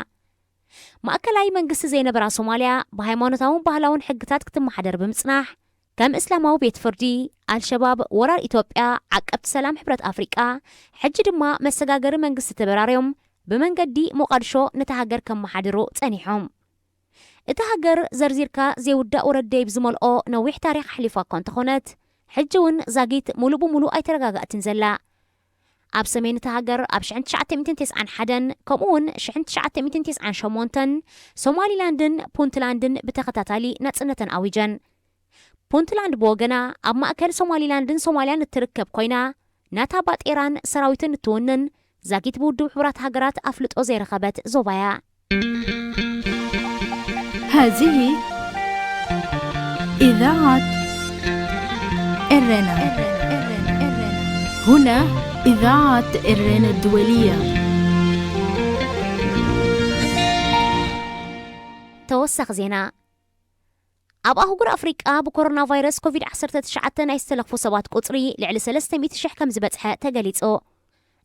ማእከላይ መንግስቲ ዘይነበራ ሶማልያ፣ ብሃይማኖታውን ባህላውን ሕግታት ክትመሓደር ብምጽናሕ፣ ከም እስላማዊ ቤት ፍርዲ፣ ኣልሸባብ፣ ወራር ኢትዮጵያ፣ ዓቀብቲ ሰላም ሕብረት ኣፍሪቃ፣ ሕጂ ድማ መሰጋገሪ መንግስቲ ተበራርዮም፣ ብመንገዲ ሞቃድሾ ነታ ሃገር ከመሓድሩ ጸኒሖም። እታ ሃገር ዘርዚርካ ዘይውዳእ ወረደይብ ዝመልኦ ነዊሕ ታሪኽ ኣሕሊፋ እኳ እንተኾነት፣ ሕጂ እውን ዛጊት ሙሉእ ብሙሉእ ኣይተረጋጋእትን ዘላ። ኣብ ሰሜን እታ ሃገር ኣብ ሽሕን ትሽዓተ ሚእትን ተስዓን ሓደን ከምኡ እውን ሽሕን ትሽዓተ ሚእትን ተስዓን ሸሞንተን ሶማሊላንድን ፑንትላንድን ብተኸታታሊ ናጽነተን ኣዊጀን። ፑንትላንድ ብወገና ኣብ ማእከል ሶማሊላንድን ሶማልያን እትርከብ ኮይና፣ ናታ ባጤራን ሰራዊትን እትውንን፣ ዛጊት ብውድብ ሕቡራት ሃገራት ኣፍልጦ ዘይረኸበት ዞባያ። هذه إذاعة إرنا. هنا إذاعة إرنا الدولية. ተወሳኺ ዜና። ኣብ ኣህጉር ኣፍሪቃ ብኮሮና ቫይረስ ኮቪድ ዓሰርተ ትሽዓተ ናይ ዝተለኽፉ ሰባት ቁጽሪ ልዕሊ ሰለስተ ሚእቲ ሽሕ ከም ዝበጽሐ ተገሊጹ።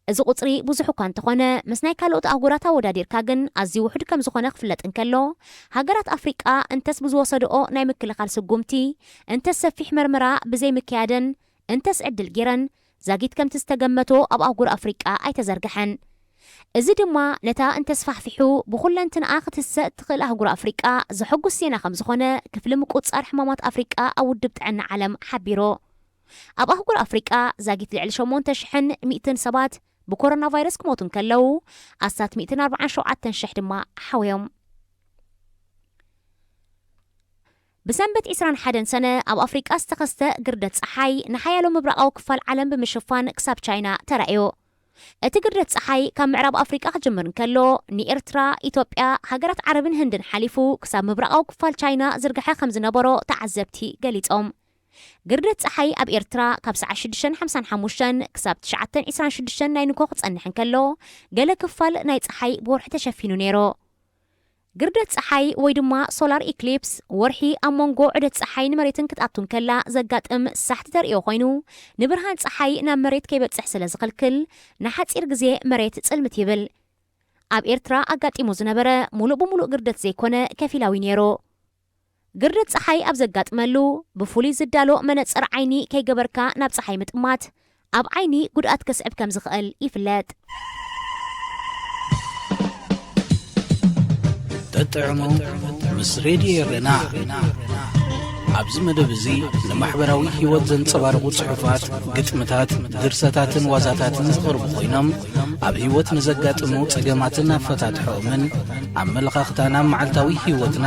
እዚ ቁጽሪ ብዙሕ እኳ እንተኾነ፣ ምስ ናይ ካልኦት ኣህጉራት ኣወዳዲርካ ግን ኣዝዩ ውሑድ ከም ዝኾነ ክፍለጥ እንከሎ፣ ሃገራት ኣፍሪቃ እንተስ ብዝወሰድኦ ናይ ምክልኻል ስጉምቲ፣ እንተስ ሰፊሕ መርመራ ብዘይምክያደን፣ እንተስ ዕድል ጌረን፣ ዛጊት ከምቲ ዝተገመቶ ኣብ ኣህጉር ኣፍሪቃ ኣይተዘርግሐን። እዚ ድማ ነታ እንተስፋሕፊሑ ብኹለንትንኣ ክትሰእ እትኽእል ኣህጉር ኣፍሪቃ ዘሐጉስ ዜና ከም ዝኾነ ክፍሊ ምቁጽጻር ሕማማት ኣፍሪቃ ኣብ ውድብ ጥዕና ዓለም ሓቢሩ። ኣብ ኣህጉር ኣፍሪቃ ዛጊት ልዕሊ ሸሞንተ ሽሕን ሚእትን ሰባት ብኮሮና ቫይረስ ክሞቱ እንከለዉ፣ ኣስታት ሚእትን ኣርባዓን ሸውዓተን ሽሕ ድማ ሓውዮም። ብሰንበት ዒስራን ሓደን ሰነ ኣብ ኣፍሪቃ ዝተኸስተ ግርደት ጸሓይ ንሓያሎ ምብራቓዊ ክፋል ዓለም ብምሽፋን ክሳብ ቻይና ተራእዮ። እቲ ግርደት ጸሓይ ካብ ምዕራብ ኣፍሪቃ ክጅምር እንከሎ፣ ንኤርትራ፣ ኢትዮጵያ፣ ሃገራት ዓረብን ህንድን ሓሊፉ ክሳብ ምብራቓዊ ክፋል ቻይና ዝርግሐ ከም ዝነበሮ ተዓዘብቲ ገሊጾም። ግርደት ጸሓይ ኣብ ኤርትራ ካብ ሰዓት ሽዱሽተ ሓምሳን ሓሙሽተን ክሳብ ትሽዓተ ዒስራን ሽዱሽተን ናይ ንግሆ ክጸንሕ እንከሎ፣ ገለ ክፋል ናይ ጸሓይ ብወርሒ ተሸፊኑ ነይሩ። ግርደት ጸሓይ ወይ ድማ ሶላር ኢክሊፕስ፣ ወርሒ ኣብ መንጎ ዑደት ጸሓይን መሬትን ክትኣቱ እንከላ ዘጋጥም ሳሕቲ ተርእዮ ኮይኑ፣ ንብርሃን ጸሓይ ናብ መሬት ከይበጽሕ ስለ ዝኽልክል፣ ንሓጺር ግዜ መሬት ጽልምት ይብል። ኣብ ኤርትራ ኣጋጢሙ ዝነበረ፣ ሙሉእ ብሙሉእ ግርደት ዘይኮነ፣ ከፊላዊ ነይሩ። ግርደት ጸሓይ ኣብ ዘጋጥመሉ፣ ብፍሉይ ዝዳሎ መነጽር ዓይኒ ከይገበርካ ናብ ጸሓይ ምጥማት፣ ኣብ ዓይኒ ጉድኣት ከስዕብ ከም ዝኽእል ይፍለጥ። ጠጥዕሙ ምስ ሬድዮ ኤረና። ኣብዚ መደብ እዚ ንማሕበራዊ ህይወት ዘንጸባርቑ ጽሑፋት፣ ግጥምታት፣ ድርሰታትን ዋዛታትን ዝቐርቡ ኮይኖም፣ ኣብ ህይወት ንዘጋጥሙ ጸገማትን ኣፈታትሖኦምን፣ ኣመለኻኽታና ኣብ መዓልታዊ ህይወትና፣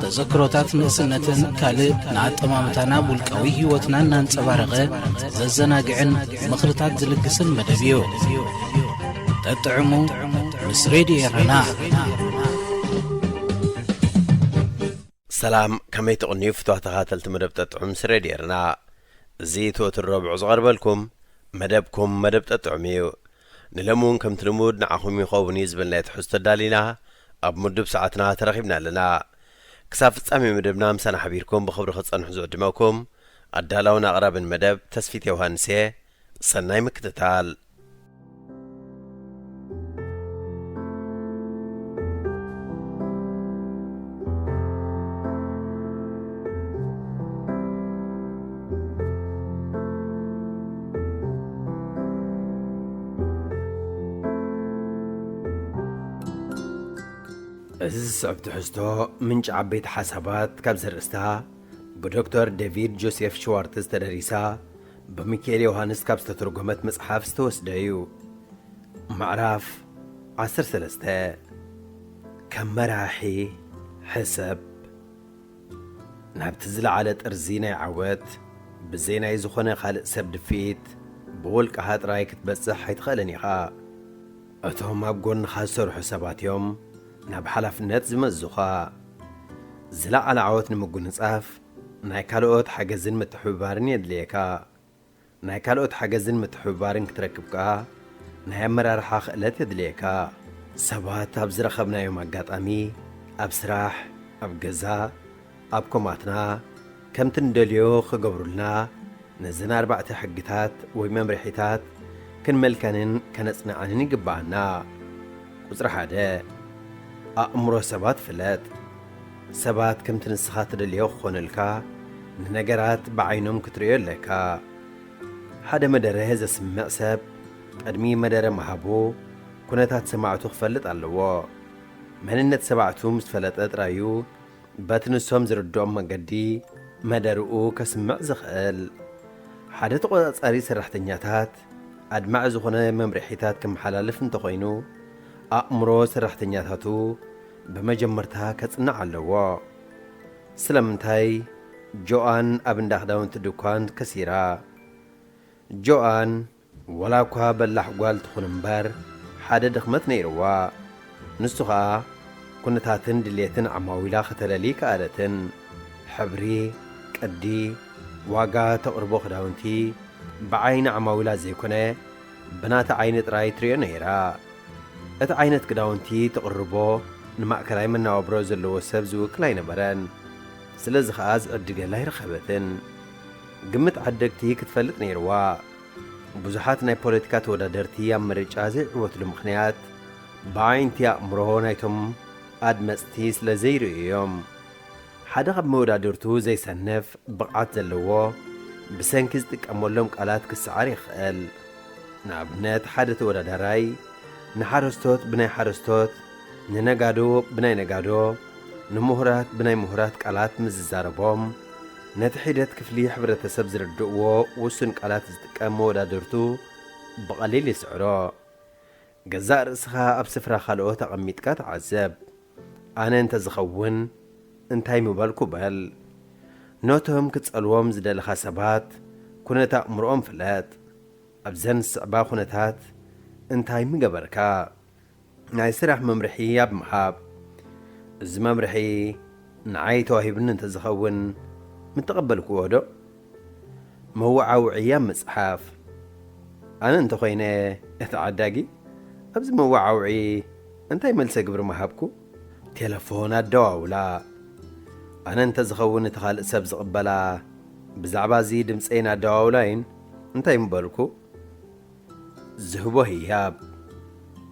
ተዘክሮታት ንእስነትን ካልእ ንኣጠማምታና ኣብ ውልቃዊ ህይወትና እናንጸባረቐ ዘዘናግዕን ምኽርታት ዝልግስን መደብ እዩ። ጠጥዕሙ ምስ ሬድዮ ኤረና። ሰላም፣ ከመይ ትቕንዩ ፍትዋ ተኸታተልቲ መደብ ጠጥዑም ምስ ሬድዮ ኤረና? እዚ እቲ ወትሩ ረቡዕ ዝቐርበልኩም መደብኩም መደብ ጠጥዑም እዩ። ንሎሚ እውን ከምቲ ልሙድ ንዓኹም ይኸውን እዩ ዝበልናዮ ትሕዝቶ ኣዳሊና ኣብ ምዱብ ሰዓትና ተረኺብና ኣለና። ክሳብ ፍጻሜ መደብና ምሳና ሓቢርኩም ብኽብሪ ክትጸንሑ ዝዕድመኩም ኣዳላውን ኣቕራብን መደብ ተስፊት ዮሃንስ እየ። ሰናይ ምክትታል። እዚ ዝስዕብ ትሕዝቶ ምንጪ ዓበይቲ ሓሳባት ካብ ዘርእስታ ብዶክተር ዴቪድ ጆሴፍ ሽዋርትዝ ተደሪሳ ብሚካኤል ዮሃንስ ካብ ዝተተርጎመት መጽሓፍ ዝተወስደ እዩ። ምዕራፍ ዓሰርተ ሰለስተ፣ ከም መራሒ ሕሰብ። ናብቲ ዝለዓለ ጥርዚ ናይ ዓወት ብዘይ ናይ ዝኾነ ካልእ ሰብ ድፍኢት ብውልቅኻ ጥራይ ክትበጽሕ ኣይትኽእልን ኢኻ። እቶም ኣብ ጎንኻ ዝሰርሑ ሰባት እዮም ናብ ሓላፍነት ዝመዙኻ። ዝለዓለ ዓወት ንምጉንጻፍ ናይ ካልኦት ሓገዝን ምትሕብባርን የድልየካ። ናይ ካልኦት ሓገዝን ምትሕብባርን ክትረክብ ከኣ ናይ ኣመራርሓ ክእለት የድልየካ። ሰባት ኣብ ዝረኸብናዮም ኣጋጣሚ፣ ኣብ ስራሕ፣ ኣብ ገዛ፣ ኣብ ኮማትና፣ ከምቲ ንደልዮ ክገብሩልና፣ ነዘን ኣርባዕተ ሕግታት ወይ መምርሒታት ክንመልከንን ከነጽንዓንን ይግብኣና። ቁጽሪ ሓደ፣ ኣእምሮ ሰባት ፍለጥ። ሰባት ከምቲ ንስኻ ትደልዮ ክኾኑልካ፣ ንነገራት ብዓይኖም ክትርእዮ ኣለካ። ሓደ መደረ ዘስምዕ ሰብ፣ ቅድሚ መደረ ምሃቡ፣ ኩነታት ሰማዕቱ ክፈልጥ ኣለዎ። መንነት ሰማዕቱ ምስ ፈለጠ ጥራዩ፣ በቲ ንሶም ዝርድኦም መገዲ መደርኡ ከስምዕ ዝኽእል። ሓደ ተቖጻጻሪ ሰራሕተኛታት ኣድማዒ ዝኾነ መምርሒታት ከመሓላልፍ እንተኾይኑ፣ ኣእምሮ ሰራሕተኛታቱ ብመጀመርታ ከጽንዕ ኣለዎ። ስለምንታይ ጆኣን ኣብ እንዳ ክዳውንቲ ድኳን ከሲራ? ጆኣን፣ ወላ እኳ በላሕ ጓል ትኹን እምበር፣ ሓደ ድኽመት ነይርዋ። ንሱ ኸኣ፣ ኩነታትን ድሌትን ዓማዊላ ከተለሊ ከኣለትን። ሕብሪ፣ ቅዲ፣ ዋጋ ተቕርቦ ክዳውንቲ ብዓይኒ ዓማዊላ ዘይኮነ፣ ብናታ ዓይኒ ጥራይ ትርእዮ ነይራ። እቲ ዓይነት ክዳውንቲ ተቕርቦ ንማእከላይ መነባብሮ ዘለዎ ሰብ ዝውክል ኣይነበረን። ስለዚ ኸኣ ዝዕድገላ ኣይረኸበትን። ግምት ዓደግቲ ክትፈልጥ ነይርዋ። ብዙሓት ናይ ፖለቲካ ተወዳደርቲ ኣብ ምርጫ ዘይዕወትሉ ምኽንያት ብዓይንቲ ኣእምሮ ናይቶም ኣድመጽቲ ስለ ዘይርእዩ እዮም። ሓደ ካብ መወዳድርቱ ዘይሰንፍ ብቕዓት ዘለዎ ብሰንኪ ዝጥቀመሎም ቃላት ክሰዓር ይኽእል። ንኣብነት ሓደ ተወዳዳራይ ንሓረስቶት ብናይ ሓረስቶት፣ ንነጋዶ ብናይ ነጋዶ፣ ንምሁራት ብናይ ምሁራት ቃላት ምስ ዝዛረቦም፣ ነቲ ሒደት ክፍሊ ሕብረተሰብ ዝርድእዎ ውሱን ቃላት ዝጥቀም መወዳድርቱ ብቐሊል ይስዕሮ። ገዛእ ርእስኻ ኣብ ስፍራ ካልኦት ኣቐሚጥካ ተዓዘብ። ኣነ እንተዝኸውን እንታይ ምበልኩ በል። ነቶም ክትጸልዎም ዝደለኻ ሰባት ኩነተ ኣእምሮኦም ፍለጥ። ኣብዘን ዝስዕባ ኩነታት እንታይ ምገበርካ? ናይ ስራሕ መምርሒ ኣብ ምሃብ። እዚ መምርሒ ንዓይ ተዋሂቡኒ እንተዝኸውን ምተቐበልክዎ ዶ? መወዓውዒ ኣብ ምጽሓፍ። ኣነ እንተኾይነ እቲ ዓዳጊ ኣብዚ መወዓውዒ እንታይ መልሰ ግብሪ ምሃብኩ? ቴለፎን ኣደዋውላ። ኣነ እንተ ዝኸውን እቲ ካልእ ሰብ ዝቕበላ ብዛዕባ እዚ ድምፀይን ኣደዋውላይን እንታይ ምበልኩ? ዝህቦ ህያብ።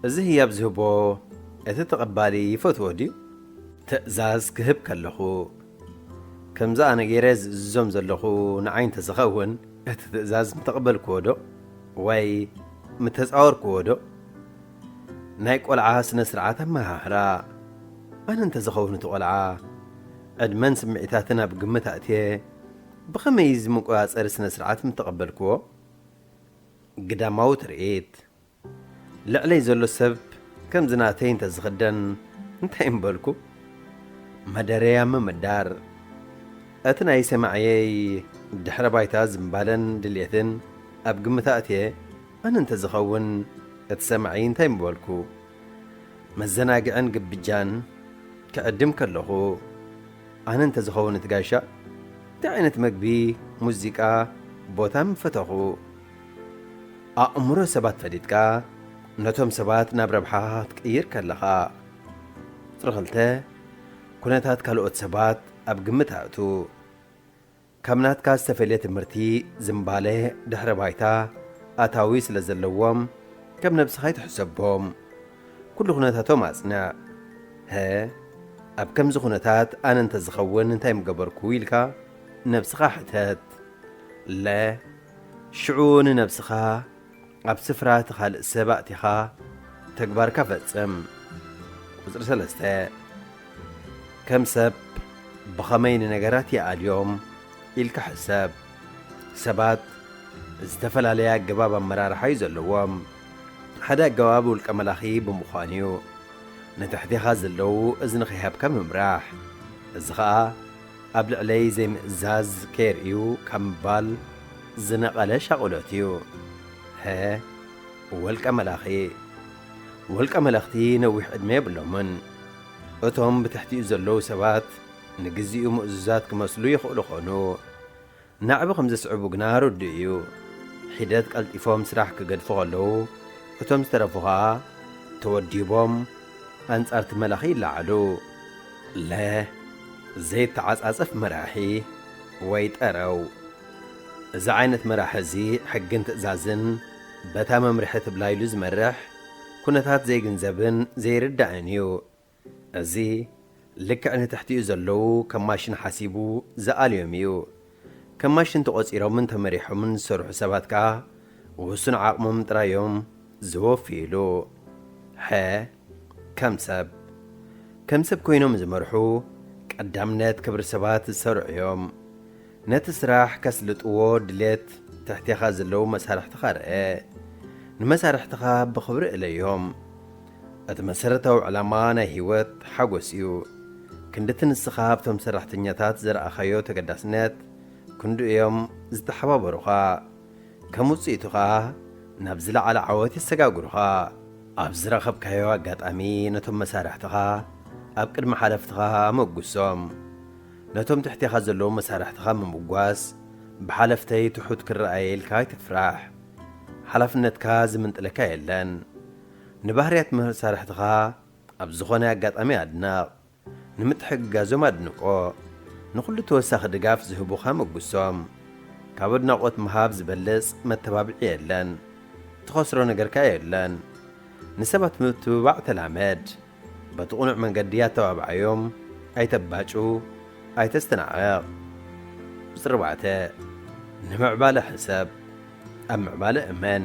እዚ ህያብ ዝህቦ እቲ ተቐባሊ ይፈትዎ ድዩ? ትእዛዝ ክህብ ከለኹ ከምዚ ኣነ ገይረ ዝእዝዞም ዘለኹ ንዓይ እንተ ዝኸውን እቲ ትእዛዝ ምተቐበልክዎ ዶ? ወይ ምተፃወርክዎ ዶ? ናይ ቆልዓ ስነ ስርዓት ኣመሃህራ። ኣነ እንተ ዝኸውን እቲ ቆልዓ ዕድመን ስምዒታትን ኣብ ግምት ኣእትየ ብኸመይ እዚ መቆፃፀሪ ስነ ስርዓት ምተቐበልክዎ? ግዳማዊ ትርኢት። ልዕለይ ዘሎ ሰብ ከምዚ ናተይ እንተ ዝኽደን እንታይ ምበልኩ? መደረያ ምምዳር። እቲ ናይ ሰማዕየይ ድሕረ ባይታ ዝምባለን ድሌትን ኣብ ግምት ኣእትየ ኣነ እንተ ዝኸውን እቲ ሰማዒ እንታይ ምበልኩ? መዘናግዕን ግብጃን ክዕድም ከለኹ ኣነ እንተ ዝኸውን እቲ ጋሻ እንታይ ዓይነት መግቢ፣ ሙዚቃ፣ ቦታ ምፈተኹ? ኣእምሮ ሰባት ፈሊጥካ ነቶም ሰባት ናብ ረብሓ ክትቅይር ከለኻ። ቁፅሪ ክልተ፣ ኩነታት ካልኦት ሰባት ኣብ ግምት ኣእቱ። ካብ ናትካ ዝተፈልየ ትምህርቲ፣ ዝምባለ፣ ድሕረ ባይታ፣ ኣታዊ ስለ ዘለዎም ከም ነብስኻ ኣይትሕሰቦም። ኩሉ ኩነታቶም ኣጽንዕ። ሀ፣ ኣብ ከምዚ ኩነታት ኣነ እንተ ዝኸውን እንታይ ምገበርኩ ኢልካ ነብስኻ ሕተት። ለ፣ ሽዑ ንነብስኻ ኣብ ስፍራ እቲ ካልእ ሰብ ኣእቲኻ ተግባርካ ፈጽም። ቁጽሪ ሰለስተ፣ ከም ሰብ ብኸመይ ንነገራት ይኣልዮም ኢልካ ሕሰብ። ሰባት ዝተፈላለየ ኣገባብ ኣመራርሓ እዩ ዘለዎም። ሓደ ኣገባብ ውልቀ መላኺ ብምዃኑ እዩ። ንትሕቴኻ ዘለዉ እዝኒ ከይሃብካ ምምራሕ። እዚ ኸኣ ኣብ ልዕለይ ዘይምእዛዝ ከየርእዩ ካብ ምባል ዝነቐለ ሻቕሎት እዩ። ሀ፣ ወልቀ መላኺ። ወልቀ መለኽቲ ነዊሕ ዕድመ የብሎምን። እቶም ብትሕቲኡ ዘለዉ ሰባት ንግዚኡ ምእዙዛት ክመስሉ ይኽእሉ ኾኑ። ናዕቢ ከም ዘስዕቡ ግና ርዱእ እዩ። ሒደት ቀልጢፎም ስራሕ ክገድፉ ከለዉ፣ እቶም ዝተረፉ ኸኣ ተወዲቦም ኣንጻር እቲ መላኺ ይለዓሉ። ለ፣ ዘይተዓጻጸፍ መራሒ ወይ ጠረው። እዚ ዓይነት መራሒ እዚ ሕግን ትእዛዝን በታ መምርሒ ትብላ ኢሉ ዝመርሕ፣ ኩነታት ዘይግንዘብን ዘይርዳእን እዩ። እዚ ልክዕ ንትሕቲኡ ዘለዉ ከም ማሽን ሓሲቡ ዝኣልዮም እዩ። ከም ማሽን ተቖጺሮምን ተመሪሖምን ዝሰርሑ ሰባት ከኣ ውሱን ዓቕሞም ጥራይ እዮም ዝወፍይሉ። ሐ፣ ከም ሰብ። ከም ሰብ ኮይኖም ዝመርሑ ቀዳምነት ክብሪ ሰባት ዝሰርዑ እዮም። ነቲ ስራሕ ከስልጥዎ ድሌት ትሕቴኻ ዘለዉ መሳርሕትኻ ርአ። ንመሳርሕትኻ ብኽብሪ እለዮም። እቲ መሰረታዊ ዕላማ ናይ ህይወት ሓጎስ እዩ። ክንድቲ ንስኻ ኣብቶም ሰራሕተኛታት ዘርኣኻዮ ተገዳስነት፣ ክንዱ እዮም ዝተሓባበሩኻ። ከም ውጽኢቱ ኸኣ ናብ ዝለዓለ ዓወት የሰጋግሩኻ። ኣብ ዝረኸብካዮ ኣጋጣሚ ነቶም መሳርሕትኻ ኣብ ቅድሚ ሓለፍትኻ ኣመጉሶም። ነቶም ትሕቴኻ ዘለዉ መሳርሕትኻ ምምጓስ ብሓለፍተይ ትሑት ክረኣየ ኢልካ ኣይትፍራሕ። ሓላፍነትካ ዝምንጥለካ የለን። ንባህርያት መሳርሕትኻ ኣብ ዝኾነ ኣጋጣሚ ኣድንቕ። ንምትሕግጋዞም ኣድንቆ። ንኹሉ ተወሳኺ ድጋፍ ዝህቡኻ መጉሶም። ካብ ኣድናቖት ምሃብ ዝበልጽ መተባብዒ የለን። ትኸስሮ ነገርካ የለን። ንሰባት ምትብባዕ ተላመድ። በቲ ቅኑዕ መንገዲ ኣተባብዓዮም። ኣይተባጩ፣ ኣይተስተናዕቕ። ቁጽሪ ኣርባዕተ፣ ንምዕባለ ሕሰብ። ኣብ ምዕባለ እመን፣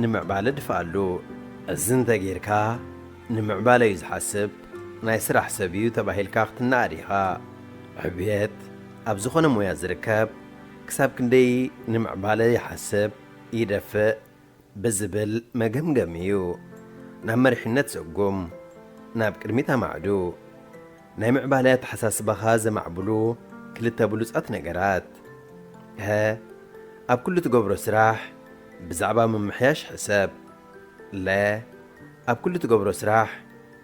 ንምዕባለ ድፍኣሉ። እዚ እንተ ጌርካ፣ ንምዕባለ እዩ ዝሓስብ፣ ናይ ስራሕ ሰብ እዩ ተባሂልካ ክትነኣድ ኢኻ። ዕብየት ኣብ ዝኾነ ሞያ ዝርከብ፣ ክሳብ ክንደይ ንምዕባለ ይሓስብ፣ ይደፍእ ብዝብል መገምገሚ እዩ። ናብ መሪሕነት ሰጉም፣ ናብ ቅድሚት ኣማዕዱ። ናይ ምዕባለ ኣተሓሳስባኻ ዘማዕብሉ ክልተ ብሉጻት ነገራት። ሀ፣ ኣብ ኩሉ ትገብሮ ስራሕ ብዛዕባ ምምሕያሽ ሕሰብ። ለ፣ ኣብ ኩሉ ትገብሮ ስራሕ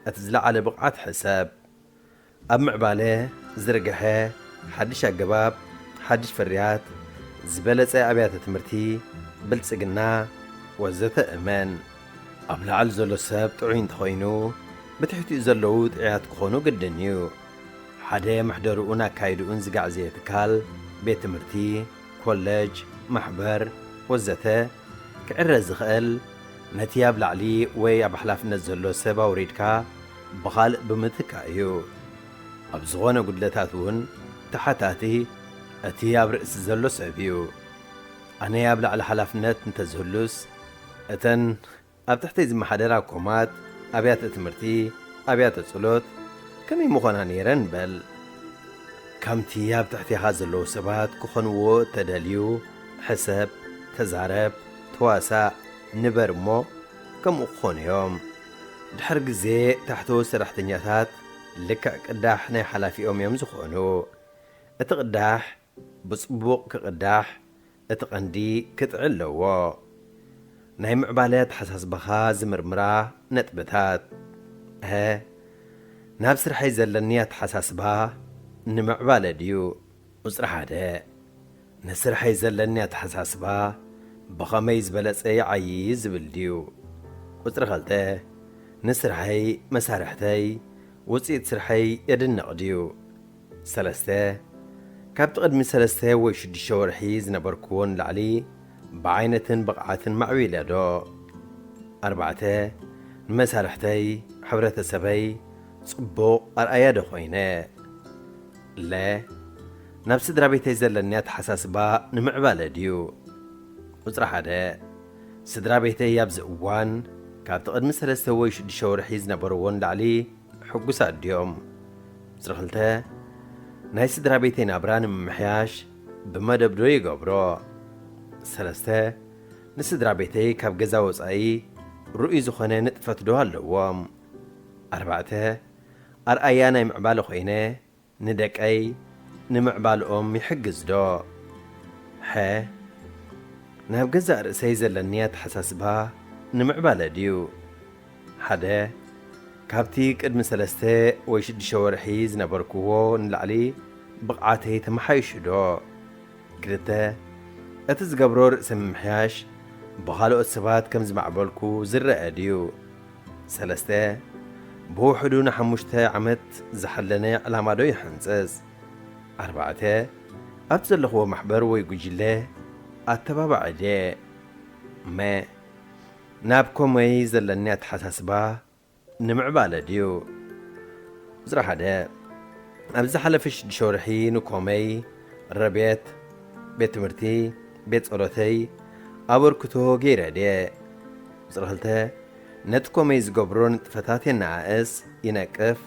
እቲ ዝለዓለ ብቕዓት ሕሰብ። ኣብ ምዕባለ ዝርግሐ ሓድሽ ኣገባብ፣ ሓድሽ ፍርያት፣ ዝበለጸ ኣብያተ ትምህርቲ፣ ብልጽግና፣ ወዘተ እመን። ኣብ ላዕሊ ዘሎ ሰብ ጥዑይ እንተኾይኑ፣ ብትሕቲኡ ዘለዉ ጥዕያት ክኾኑ ግድን እዩ። ሓደ መሕደርኡን ኣካይድኡን ዝጋዕዘየ ትካል፣ ቤት ትምህርቲ፣ ኮለጅ፣ ማሕበር፣ ወዘተ፣ ክዕረ ዝኽእል፣ ነቲ ኣብ ላዕሊ ወይ ኣብ ሓላፍነት ዘሎ ሰብ ኣውሪድካ ብኻልእ ብምትካእ እዩ። ኣብ ዝኾነ ጉድለታት እውን ተሓታቲ እቲ ኣብ ርእሲ ዘሎ ሰብ እዩ። ኣነ ኣብ ላዕሊ ሓላፍነት እንተዝህሉስ፣ እተን ኣብ ትሕተይ ዝመሓደራ ኮማት፣ ኣብያተ ትምህርቲ፣ ኣብያተ ጸሎት ከመይ ምኾና ነይረን በል። ከምቲ ኣብ ትሕቴኻ ዘለዉ ሰባት ክኾንዎ እተደልዩ፣ ሕሰብ፣ ተዛረብ፣ ተዋሳእ፣ ንበር እሞ ከምኡ ክኾኑ እዮም። ድሕሪ ግዜ ታሕተዎት ሰራሕተኛታት ልክዕ ቅዳሕ ናይ ሓላፊኦም እዮም ዝኾኑ። እቲ ቅዳሕ ብጽቡቕ ክቕዳሕ እቲ ቀንዲ ክጥዕል ኣለዎ። ናይ ምዕባለ ኣተሓሳስባኻ ዝምርምራ ነጥብታት። ሀ፣ ናብ ስርሐይ ዘለኒ ኣተሓሳስባ ንምዕባለ ድዩ? ቁጽሪ ሓደ፣ ንስርሐይ ዘለኒ ኣተሓሳስባ ብኸመይ ዝበለጸ ይዓዪ ዝብል ድዩ? ቁጽሪ ኸልተ፣ ንስርሐይ፣ መሳርሕተይ፣ ውጽኢት ስርሐይ የድንቕ ድዩ? ሰለስተ፣ ካብቲ ቅድሚ ሰለስተ ወይ ሽዱሽተ ወርሒ ዝነበርክዎ ንላዕሊ ብዓይነትን ብቕዓትን ማዕቢለ ዶ? ኣርባዕተ፣ ንመሳርሕተይ፣ ሕብረተሰበይ ጽቡቕ ኣርኣያ ዶ ኾይነ? ለ፣ ናብ ስድራ ቤተይ ዘለኒ ኣተሓሳስባ ንምዕባለ ድዩ? ቁጽሪ ሓደ፣ ስድራ ቤተይ ኣብዚ እዋን ካብቲ ቅድሚ ሰለስተ ወይ ሽዱሽተ ወርሒ ዝነበርዎ ንላዕሊ ሕጉሳት ድዮም? ቁጽሪ ክልተ፣ ናይ ስድራ ቤተይ ናብራ ንምምሕያሽ ብመደብ ዶ ይገብሮ? ሰለስተ፣ ንስድራ ቤተይ ካብ ገዛ ወጻኢ ርኡይ ዝኾነ ንጥፈት ዶ ኣለዎም? ኣርባዕተ፣ ኣርኣያ ናይ ምዕባለ ኮይነ ንደቀይ ንምዕባልኦም ይሕግዝ ዶ? ሐ፣ ናብ ገዛእ ርእሰይ ዘለኒ ኣተሓሳስባ ንምዕባለ ድዩ? ሓደ፣ ካብቲ ቅድሚ ሰለስተ ወይ ሽዱሽተ ወርሒ ዝነበርክዎ ንላዕሊ ብቕዓተይ ተመሓይሹ ዶ? ክልተ፣ እቲ ዝገብሮ ርእሰ ምምሕያሽ ብኻልኦት ሰባት ከም ዝማዕበልኩ ዝረአ ድዩ? ሰለስተ፣ ብውሕዱ ንሓሙሽተ ዓመት ዝሓለነ ዕላማ ዶ ይሕንጽጽ? ኣርባዕተ፣ ኣብቲ ዘለኽዎ ማሕበር ወይ ጉጅለ ኣተባባዒ ድየ? መ፣ ናብ ኮመይ ዘለኒ ኣተሓሳስባ ንምዕባለ ድዩ? ቁጽሪ ሓደ፣ ኣብ ዝሓለፈ ሽዱሽተ ወርሒ ንኮመይ፣ ረቤት፣ ቤት ትምህርቲ፣ ቤት ጸሎተይ ኣበርክቶ ገይረ ድየ? ቁጽሪ ክልተ፣ ነቲ ኮመይ ዝገብሮ ንጥፈታት የነኣእስ፣ ይነቅፍ፣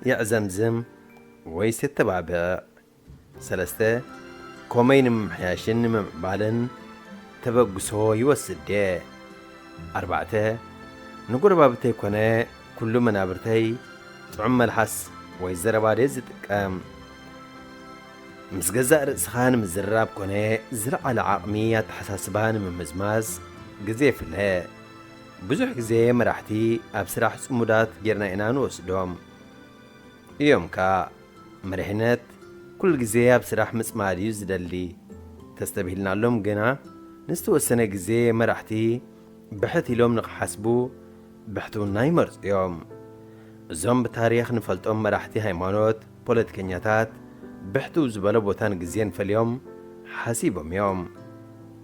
የዕዘምዝም ወይስ የተባብዕ? ሰለስተ፣ ኮመይ ንምምሕያሽን ንምምዕባልን ተበግሶ ይወስድ ድየ? ኣርባዕተ፣ ንጎረባብተይ ኮነ ኩሉ መናብርተይ ጥዑም መልሓስ ወይ ዘረባ ድየ ዝጥቀም? ምስ ገዛእ ርእስኻ ንምዝርራብ ኮነ ዝለዓለ ዓቕሚ ኣተሓሳስባ ንምምዝማዝ ግዜ ፍለ። ብዙሕ ግዜ መራሕቲ ኣብ ስራሕ ጽሙዳት ጌርና ኢና ንወስዶም። እዮም ከኣ። መሪሕነት ኩሉ ግዜ ኣብ ስራሕ ምጽማድ እዩ ዝደሊ። ተስተብሂልናሎም ግና፣ ንዝተወሰነ ግዜ መራሕቲ ብሕት ኢሎም ንኽሓስቡ ብሕትውና ይመርጹ እዮም። እዞም ብታሪኽ ንፈልጦም መራሕቲ ሃይማኖት፣ ፖለቲከኛታት ብሕትው ዝበለ ቦታን ግዜን ፈልዮም ሓሲቦም እዮም።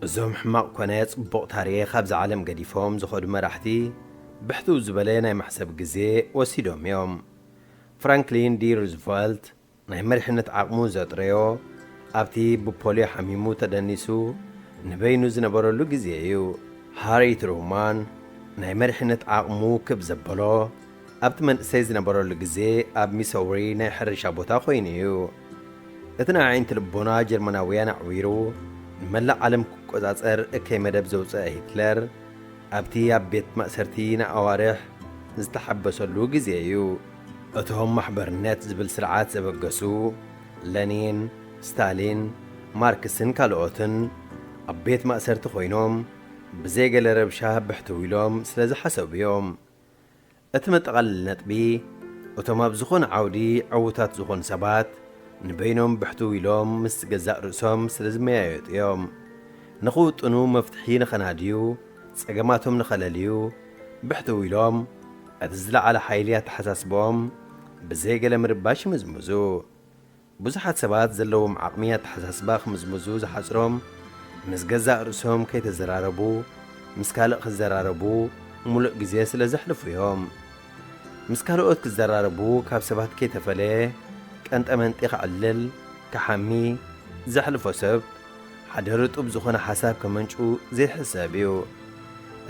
እዞም ሕማቕ ኮነ ጽቡቕ ታሪኽ ኣብዛ ዓለም ገዲፎም ዝኸዱ መራሕቲ ብሕትው ዝበለ ናይ ማሕሰብ ግዜ ወሲዶም እዮም። ፍራንክሊን ዲ ሩዝቨልት ናይ መሪሕነት ዓቕሙ ዘጥረዮ ኣብቲ ብፖልዮ ሓሚሙ ተደኒሱ ንበይኑ ዝነበረሉ ግዜ እዩ። ሃሪ ትሩማን ናይ መሪሕነት ዓቕሙ ክብ ዘበሎ ኣብቲ መንእሰይ ዝነበረሉ ግዜ ኣብ ሚሶሪ ናይ ሕርሻ ቦታ ኮይኑ እዩ። እቲ ናይ ኣዒንቲ ልቦና ጀርመናውያን ኣዕዊሩ ንመላእ ዓለም ክቆጻጸር እከይ መደብ ዘውጸአ ሂትለር ኣብቲ ኣብ ቤት ማእሰርቲ ንኣዋርሕ ዝተሓበሰሉ ግዜ እዩ። እቶም ማሕበርነት ዝብል ስርዓት ዘበገሱ ለኒን፣ ስታሊን፣ ማርክስን ካልኦትን ኣብ ቤት ማእሰርቲ ኮይኖም ብዘይገለ ረብሻ ብሕትው ኢሎም ስለ ዝሓሰቡ እዮም። እቲ መጠቓለሊ ነጥቢ፣ እቶም ኣብ ዝኾነ ዓውዲ ዕዉታት ዝኾኑ ሰባት ንበይኖም ብሕትው ኢሎም ምስ ገዛእ ርእሶም ስለ ዝመያየጡ እዮም። ንኽውጥኑ መፍትሒ ንኸናድዩ፣ ጸገማቶም ንኸለልዩ ብሕትው ኢሎም እቲ ዝለዓለ ሓይሊ ኣተሓሳስባኦም ብዘይ ገለ ምርባሽ ይምዝምዙ። ብዙሓት ሰባት ዘለዎም ዓቕሚ ኣተሓሳስባ ክምዝምዙ ዝሓጽሮም፣ ምስ ገዛእ ርእሶም ከይተዘራረቡ፣ ምስ ካልእ ክዘራረቡ ምሉእ ግዜ ስለ ዘሕልፉ እዮም። ምስ ካልኦት ክዘራረቡ ካብ ሰባት ከይተፈለየ ቀንጠመንጢ ከዕልል፣ ክሓሚ፣ ዘሕልፎ ሰብ፣ ሓደ ርጡብ ዝኾነ ሓሳብ ከመንጩ ዘይሕሰብ እዩ።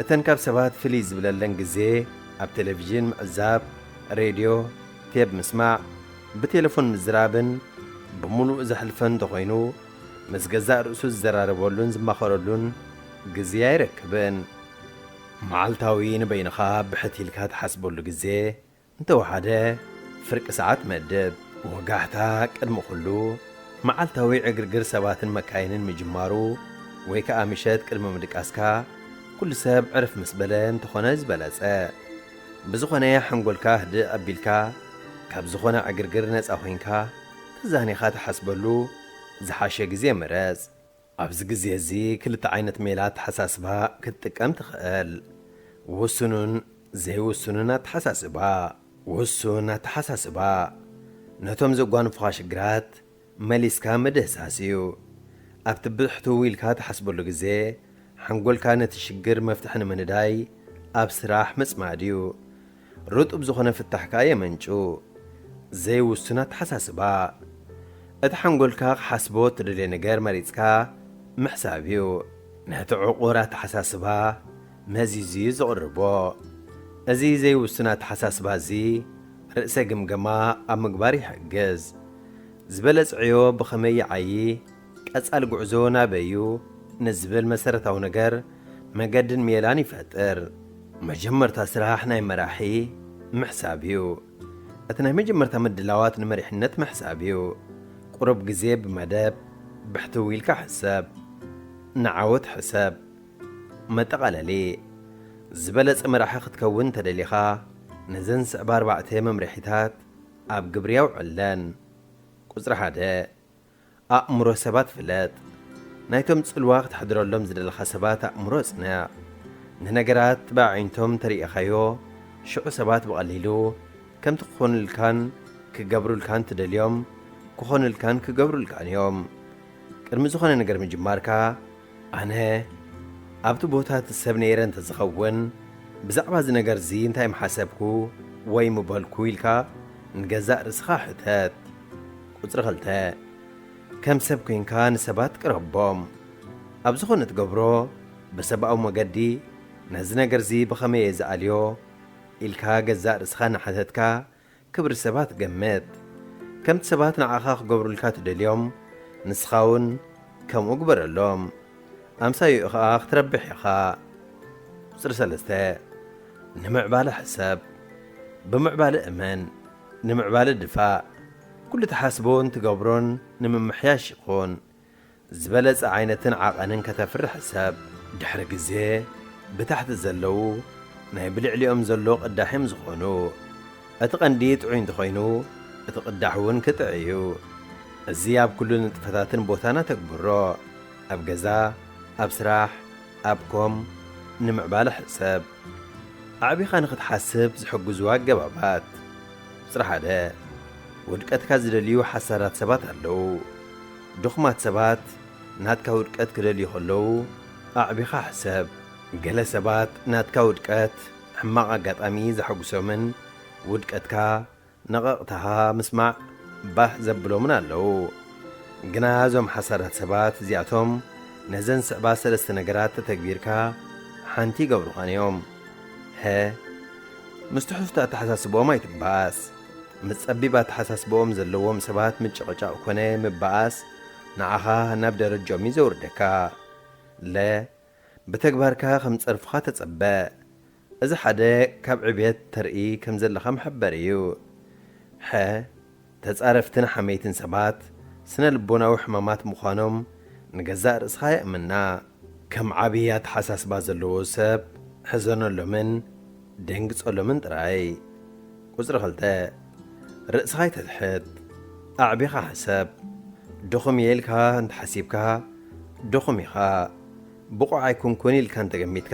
እተን ካብ ሰባት ፍልይ ዝብለለን ግዜ፣ ኣብ ቴሌቪዥን ምዕዛብ፣ ሬድዮ፣ ቴብ ምስማዕ፣ ብቴሌፎን ምዝራብን ብምሉእ ዘሕልፈን እንተኾይኑ፣ ምስ ገዛእ ርእሱ ዝዘራረበሉን ዝማኸረሉን ግዜ ኣይረክብን። መዓልታዊ ንበይንኻ ብሕት ኢልካ ትሓስበሉ ግዜ እንተወሓደ ፍርቂ ሰዓት መድብ። ወጋሕታ ቅድሚ ኩሉ መዓልታዊ ዕግርግር ሰባትን መካይንን ምጅማሩ ወይ ከኣ ምሸት ቅድሚ ምድቃስካ ኩሉ ሰብ ዕርፍ ምስ በለ እንተኾነ ዝበለጸ። ብዝኾነ ሓንጎልካ ህድእ ኣቢልካ ካብ ዝኾነ ዕግርግር ነጻ ኮይንካ ተዛኒኻ ትሓስበሉ ዝሓሸ ግዜ ምረጽ። ኣብዚ ግዜ እዚ ክልተ ዓይነት ሜላ ኣተሓሳስባ ክትጥቀም ትኽእል። ውሱኑን ዘይውሱኑን ኣተሓሳስባ። ውሱን ኣተሓሳስባ ነቶም ዘጓንፉኻ ሽግራት መሊስካ ምድህሳስ እዩ። ኣብቲ ብሕትው ኢልካ ትሓስበሉ ግዜ ሓንጎልካ ነቲ ሽግር መፍትሒ ንምንዳይ ኣብ ስራሕ ምጽማድ እዩ። ርጡብ ዝኾነ ፍታሕ ከኣ የመንጩ። ዘይውሱን ኣተሓሳስባ። እቲ ሓንጎልካ ክሓስቦ እትደልዮ ነገር መሪጽካ ምሕሳብ እዩ። ነቲ ዕቑር ኣተሓሳስባ መዚዙ እዩ ዘቕርቦ። እዚ ዘይውሱን ኣተሓሳስባ እዚ ርእሰ ግምገማ ኣብ ምግባር ይሕግዝ። ዝበለጸ ዕዮ ብኸመይ ይዓዪ፣ ቀጻሊ ጉዕዞ ናበይ እዩ ንዝብል መሰረታዊ ነገር መገድን ሜላን ይፈጥር። መጀመርታ ስራሕ ናይ መራሒ ምሕሳብ እዩ። እቲ ናይ መጀመርታ ምድላዋት ንመሪሕነት ምሕሳብ እዩ። ቁሩብ ግዜ ብመደብ ብሕትው ኢልካ ሕሰብ። ንዓወት ሕሰብ። መጠቓለሊ፣ ዝበለጸ መራሒ ክትከውን እንተደሊኻ፣ ነዘን ዝስዕባ ኣርባዕተ መምርሒታት ኣብ ግብሪ ኣውዕለን። ቁጽሪ ሓደ፣ ኣእምሮ ሰባት ፍለጥ። ናይቶም ጽልዋ ክትሕድረሎም ዝደለኻ ሰባት ኣእምሮ ጽናዕ። ንነገራት ብኣዒንቶም ተርእኻዮ፣ ሽዑ ሰባት ብቐሊሉ ከምቲ ክኾኑልካን ክገብሩልካን ትደልዮም፣ ክኾኑልካን ክገብሩልካን እዮም። ቅድሚ ዝኾነ ነገር ምጅማርካ፣ ኣነ ኣብቲ ቦታ እቲ ሰብ ነይረ እንተዝኸውን፣ ብዛዕባ እዚ ነገር እዚ እንታይ ምሓሰብኩ ወይ ምበልኩ ኢልካ ንገዛእ ርእስኻ ሕተት። ቁጽሪ ክልተ፣ ከም ሰብ ኮይንካ ንሰባት ቅረቦም። ኣብ ዝኾነ ትገብሮ ብሰብኣዊ መገዲ፣ ነዚ ነገር እዚ ብኸመይ እየ ዝኣልዮ ኢልካ ገዛእ ርእስኻ እናሓተትካ፣ ክብሪ ሰባት ገምት። ከምቲ ሰባት ንዓኻ ክገብሩልካ ትደልዮም፣ ንስኻ እውን ከምኡ ግበረሎም። ኣምሳይኡ ኸኣ ክትረብሕ ኢኻ። ቁጽሪ ሰለስተ፣ ንምዕባለ ሕሰብ። ብምዕባለ እመን። ንምዕባለ ድፋእ። ኩሉ ትሓስቦን ትገብሮን ንምምሕያሽ ይኹን። ዝበለጸ ዓይነትን ዓቐንን ከተፍሪ ሕሰብ። ድሕሪ ግዜ፣ ብታሕቲ ዘለዉ ናይ ብልዕሊኦም ዘሎ ቅዳሕ እዮም ዝኾኑ። እቲ ቀንዲ ጥዑይ እንተኾይኑ፣ እቲ ቅዳሕ እውን ክጥዕ እዩ። እዚ ኣብ ኩሉ ንጥፈታትን ቦታን ኣተግብሮ። ኣብ ገዛ፣ ኣብ ስራሕ፣ ኣብ ኮም፣ ንምዕባለ ሕሰብ። ኣዕቢኻ ንኽትሓስብ ዝሕግዙ ኣገባባት። ቁጽሪ ሓደ፣ ውድቀትካ ዝደልዩ ሓሳዳት ሰባት ኣለዉ። ድኹማት ሰባት ናትካ ውድቀት ክደልዩ ከለዉ ኣዕቢኻ ሕሰብ። ገለ ሰባት ናትካ ውድቀት ሕማቕ ኣጋጣሚ ዘሐጉሶምን ውድቀትካ ነቐቕታኻ ምስማዕ ባህ ዘብሎምን ኣለዉ። ግና እዞም ሓሳዳት ሰባት እዚኣቶም ነዘን ዝስዕባ ሰለስተ ነገራት ተተግቢርካ ሓንቲ ይገብሩኻን እዮም። ሀ፣ ምስ ትሑት ኣተሓሳስብኦም ኣይትባኣስ። ምስ ጸቢብ ኣተሓሳስብኦም ዘለዎም ሰባት ምጭቕጫቕ ኮነ ምባኣስ ንዓኻ ናብ ደረጃኦም እዩ ዘውርደካ። ለ፣ ብተግባርካ ከም ጸርፍኻ ተጸበ። እዚ ሓደ ካብ ዕብየት ተርኢ ከም ዘለኻ መሐበሪ እዩ። ሐ፣ ተጻረፍትን ሓመይትን ሰባት ስነ ልቦናዊ ሕማማት ምዃኖም ንገዛእ ርእስኻ የእምና። ከም ዓቢ ኣተሓሳስባ ዘለዎ ሰብ ሕዘነሎምን ደንግጸሎምን ጥራይ። ቁጽሪ ክልተ፣ ርእስኻ ኣይተትሕት፣ ኣዕቢኻ ሕሰብ። ድኹም እየ ኢልካ እንተሓሲብካ፣ ድኹም ኢኻ። ብቑዕ ኣይኮንኩን ኢልካ እንተገሚትካ፣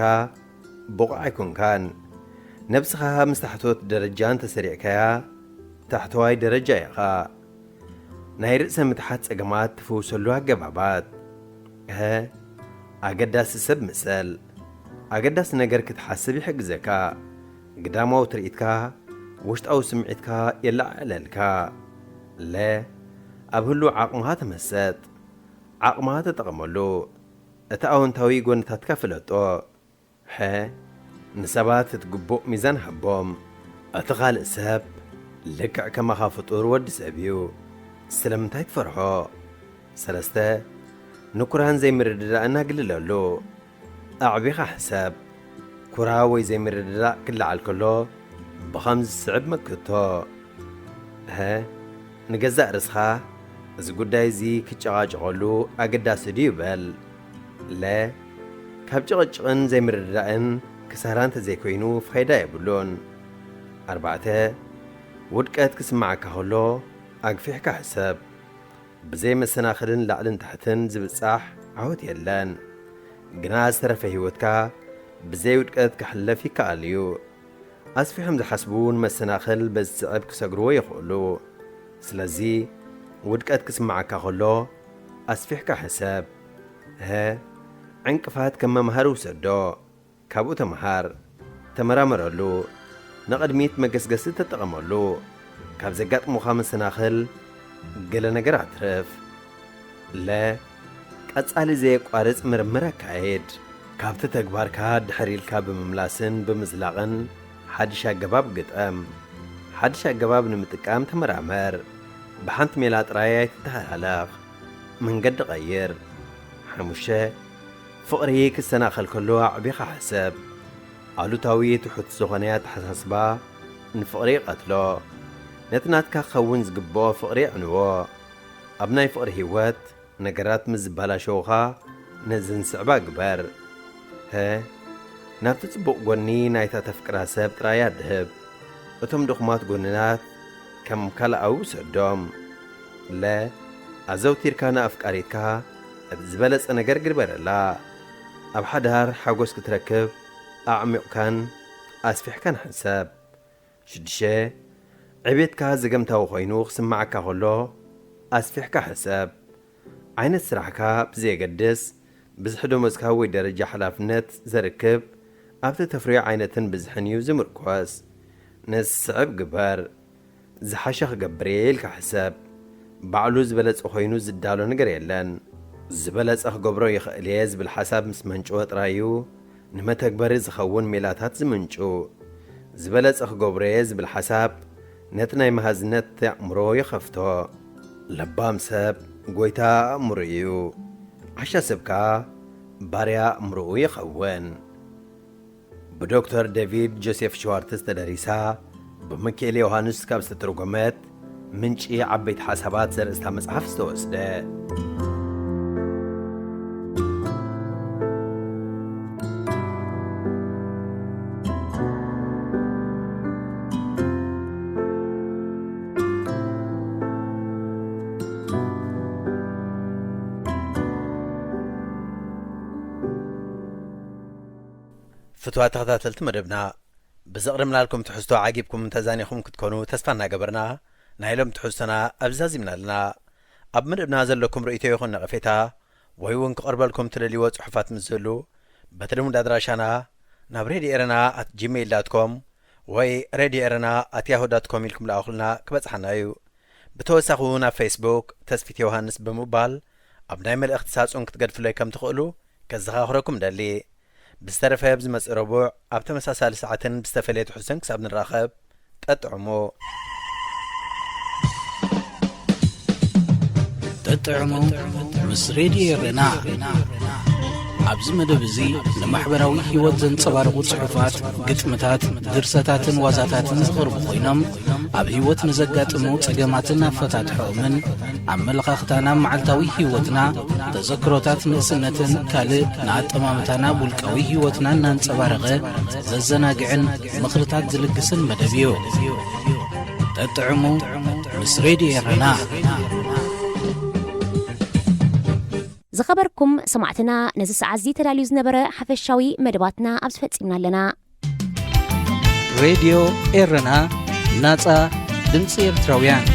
ብቑዕ ኣይኮንካን። ነብስኻ ምስ ታሕቶት ደረጃ እንተሰሪዕካያ፣ ታሕተዋይ ደረጃ ኢኻ። ናይ ርእሰ ምትሓት ጸገማት ትፍውሰሉ ኣገባባት። ሀ፣ ኣገዳሲ ሰብ ምሰል። ኣገዳሲ ነገር ክትሓስብ ይሕግዘካ። ግዳማዊ ትርኢትካ፣ ውሽጣዊ ስምዒትካ የለዓዕለልካ። ለ፣ ኣብ ህሉው ዓቕምኻ ተመሰጥ። ዓቕምኻ ተጠቐመሉ። እቲ ኣወንታዊ ጎንታትካ ፍለጦ። ሐ፣ ንሰባት እቲ ግቡእ ሚዛን ሃቦም። እቲ ካልእ ሰብ ልክዕ ከማኻ ፍጡር ወዲ ሰብ እዩ። ስለምንታይ ትፈርሖ? ሰለስተ፣ ንኩራን ዘይምርድዳእን ኣግልለሉ። ኣዕቢኻ ሕሰብ። ኩራ ወይ ዘይምርድዳእ ክለዓል ከሎ ብኸምዚ ዝስዕብ መክቶ። ሀ፣ ንገዛእ ርእስኻ፣ እዚ ጉዳይ እዚ ክጨቓጨቐሉ ኣገዳሲ ድዩ በል። ለ፣ ካብ ጭቕጭቕን ዘይምርድዳእን ክሳራ እንተዘይኮይኑ ፋይዳ የብሉን። ኣርባዕተ፣ ውድቀት ክስምዓካ ከሎ ኣግፊሕካ ሕሰብ። ብዘይ መሰናኽልን ላዕልን ታሕትን ዝብጻሕ ዓወት የለን። ግና ዝተረፈ ህይወትካ ብዘይ ውድቀት ክሕለፍ ይከኣል እዩ። ኣስፊሖም ዝሓስቡ ንመሰናኽል በዚ ስዕብ ክሰግርዎ ይኽእሉ። ስለዚ ውድቀት ክስምዓካ ከሎ ኣስፊሕካ ሕሰብ። ሀ፣ ዕንቅፋት ከም መምሃሪ ውሰዶ። ካብኡ ተምሃር፣ ተመራመረሉ፣ ንቕድሚት መገስገሲ ተጠቐመሉ። ካብ ዘጋጥሙኻ መሰናኽል ገለ ነገር ኣትርፍ። ለ፣ ቀጻሊ ዘየቋርጽ ምርምር ኣካይድ። ካብቲ ተግባርካ ድሕር ኢልካ ብምምላስን ብምዝላቕን ሓድሽ ኣገባብ ግጠም። ሓድሽ ኣገባብ ንምጥቃም ተመራመር። ብሓንቲ ሜላ ጥራይ ኣይትተሃላለኽ። መንገዲ ቀይር። ሓሙሽተ፣ ፍቕሪ ክሰናኸል ከሎ ኣዕቢኻ ሕሰብ። ኣሉታዊ ትሑት ዝኾነ ኣተሓሳስባ ንፍቕሪ ይቐትሎ። ነቲ ናትካ ክኸውን ዝግብኦ ፍቕሪ ኣዕንዎ። ኣብ ናይ ፍቕሪ ህይወት ነገራት ምስ ዝበላሸዉኻ ነዘን ዝስዕባ ግበር። ሀ፣ ናብቲ ጽቡቕ ጎኒ ናይታ ተፍቅራ ሰብ ጥራይ ኣድህብ። እቶም ድኹማት ጎንናት ከም ካልኣዊ ውሰዶም። ለ፣ ኣዘውቲርካ ንኣፍቃሪትካ እቲ ዝበለጸ ነገር ግበረላ። ኣብ ሓዳር ሓጎስ ክትረክብ ኣዕሚቑካን ኣስፊሕካን ሕሰብ። ሽዱሽተ፣ ዕቤትካ ዘገምታዊ ኮይኑ ክስምዓካ ከሎ ኣስፊሕካ ሕሰብ። ዓይነት ስራሕካ ብዘየገድስ፣ ብዝሒ ደሞዝካ ወይ ደረጃ ሓላፍነት ዘርክብ ኣብቲ ተፍርዮ ዓይነትን ብዝሕን እዩ ዝምርኮስ። ነዚ ስዕብ ግበር። ዝሓሸ ክገብር እየ ኢልካ ሕሰብ። ባዕሉ ዝበለጸ ኮይኑ ዝዳሎ ነገር የለን። ዝበለጸ ክገብሮ ይኽእል እየ ዝብል ሓሳብ ምስ መንጨወ ጥራይ እዩ ንመተግበሪ ዝኸውን ሜላታት ዝምንጩ። ዝበለጸ ክገብሮ እየ ዝብል ሓሳብ ነቲ ናይ መሃዝነት ኣእምሮ ይኸፍቶ። ለባም ሰብ ጎይታ ኣእምሮ እዩ። ዓሻ ሰብ ከኣ ባርያ ኣእምሮኡ ይኸውን። ብዶክተር ዴቪድ ጆሴፍ ሽዋርትዝ ተደሪሳ፣ ብሚካኤል ዮሃንስ ካብ ዝተተርጎመት ምንጪ ዓበይቲ ሓሳባት ዘርእስታ መጽሓፍ ዝተወስደ። ፍትዋት ተኸታተልቲ መደብና፣ ብዘቕረብናልኩም ትሕዝቶ ዓጊብኩም ተዛኒኹም ክትኮኑ ተስፋ እናገበርና፣ ናይ ሎም ትሕዝቶና ኣብዚ ዛዚምና ኣለና። ኣብ መደብና ዘለኩም ርእይቶ ይኹን ነቐፌታ፣ ወይ እውን ክቐርበልኩም ትደልይዎ ጽሑፋት ምስ ዝህሉ፣ በቲ ልሙድ ኣድራሻና ናብ ሬድዮ ኤረና ኣት ጂሜይል ዳት ኮም ወይ ሬድዮ ኤረና ኣት ያሁ ዳት ኮም ኢልኩም ለኣኹልና ክበጽሓና እዩ። ብተወሳኺ እውን ኣብ ፌስቡክ ተስፊት ዮሃንስ ብምባል ኣብ ናይ መልእኽቲ ሳጹን ክትገድፍለይ ከም ትኽእሉ ከዘኻኽረኩም ደሊ። ብዝተረፈ ኣብዚ መጽእ ረቡዕ ኣብ ተመሳሳሊ ሰዓትን ብዝተፈለየ ትሕዝቶን ክሳብ ንራኸብ፣ ጠጥዕሙ። ጠጥዕሙ ምስ ሬድዮ ኤረና። ኣብዚ መደብ እዚ ንማሕበራዊ ህይወት ዘንጸባርቑ ጽሑፋት፣ ግጥምታት፣ ድርሰታትን ዋዛታትን ዝቐርቡ ኮይኖም፣ ኣብ ህይወት ንዘጋጥሙ ጸገማትን ኣፈታትሖኦምን፣ ኣመለኻኽታና፣ መዓልታዊ ህይወትና፣ ተዘክሮታት ንእስነትን ካልእ ንኣጠማምታና ውልቃዊ ህይወትና እናንጸባረቐ ዘዘናግዕን ምኽርታት ዝልግስን መደብ እዩ። ጠጥዕሙ ምስ ሬድዮ ኤረና። ዝኸበርኩም ሰማዕትና፣ ነዚ ሰዓት እዚ ተዳልዩ ዝነበረ ሓፈሻዊ መደባትና ኣብዚ ፈጺምና ኣለና። ሬድዮ ኤረና፣ ናጻ ድምጺ ኤርትራውያን።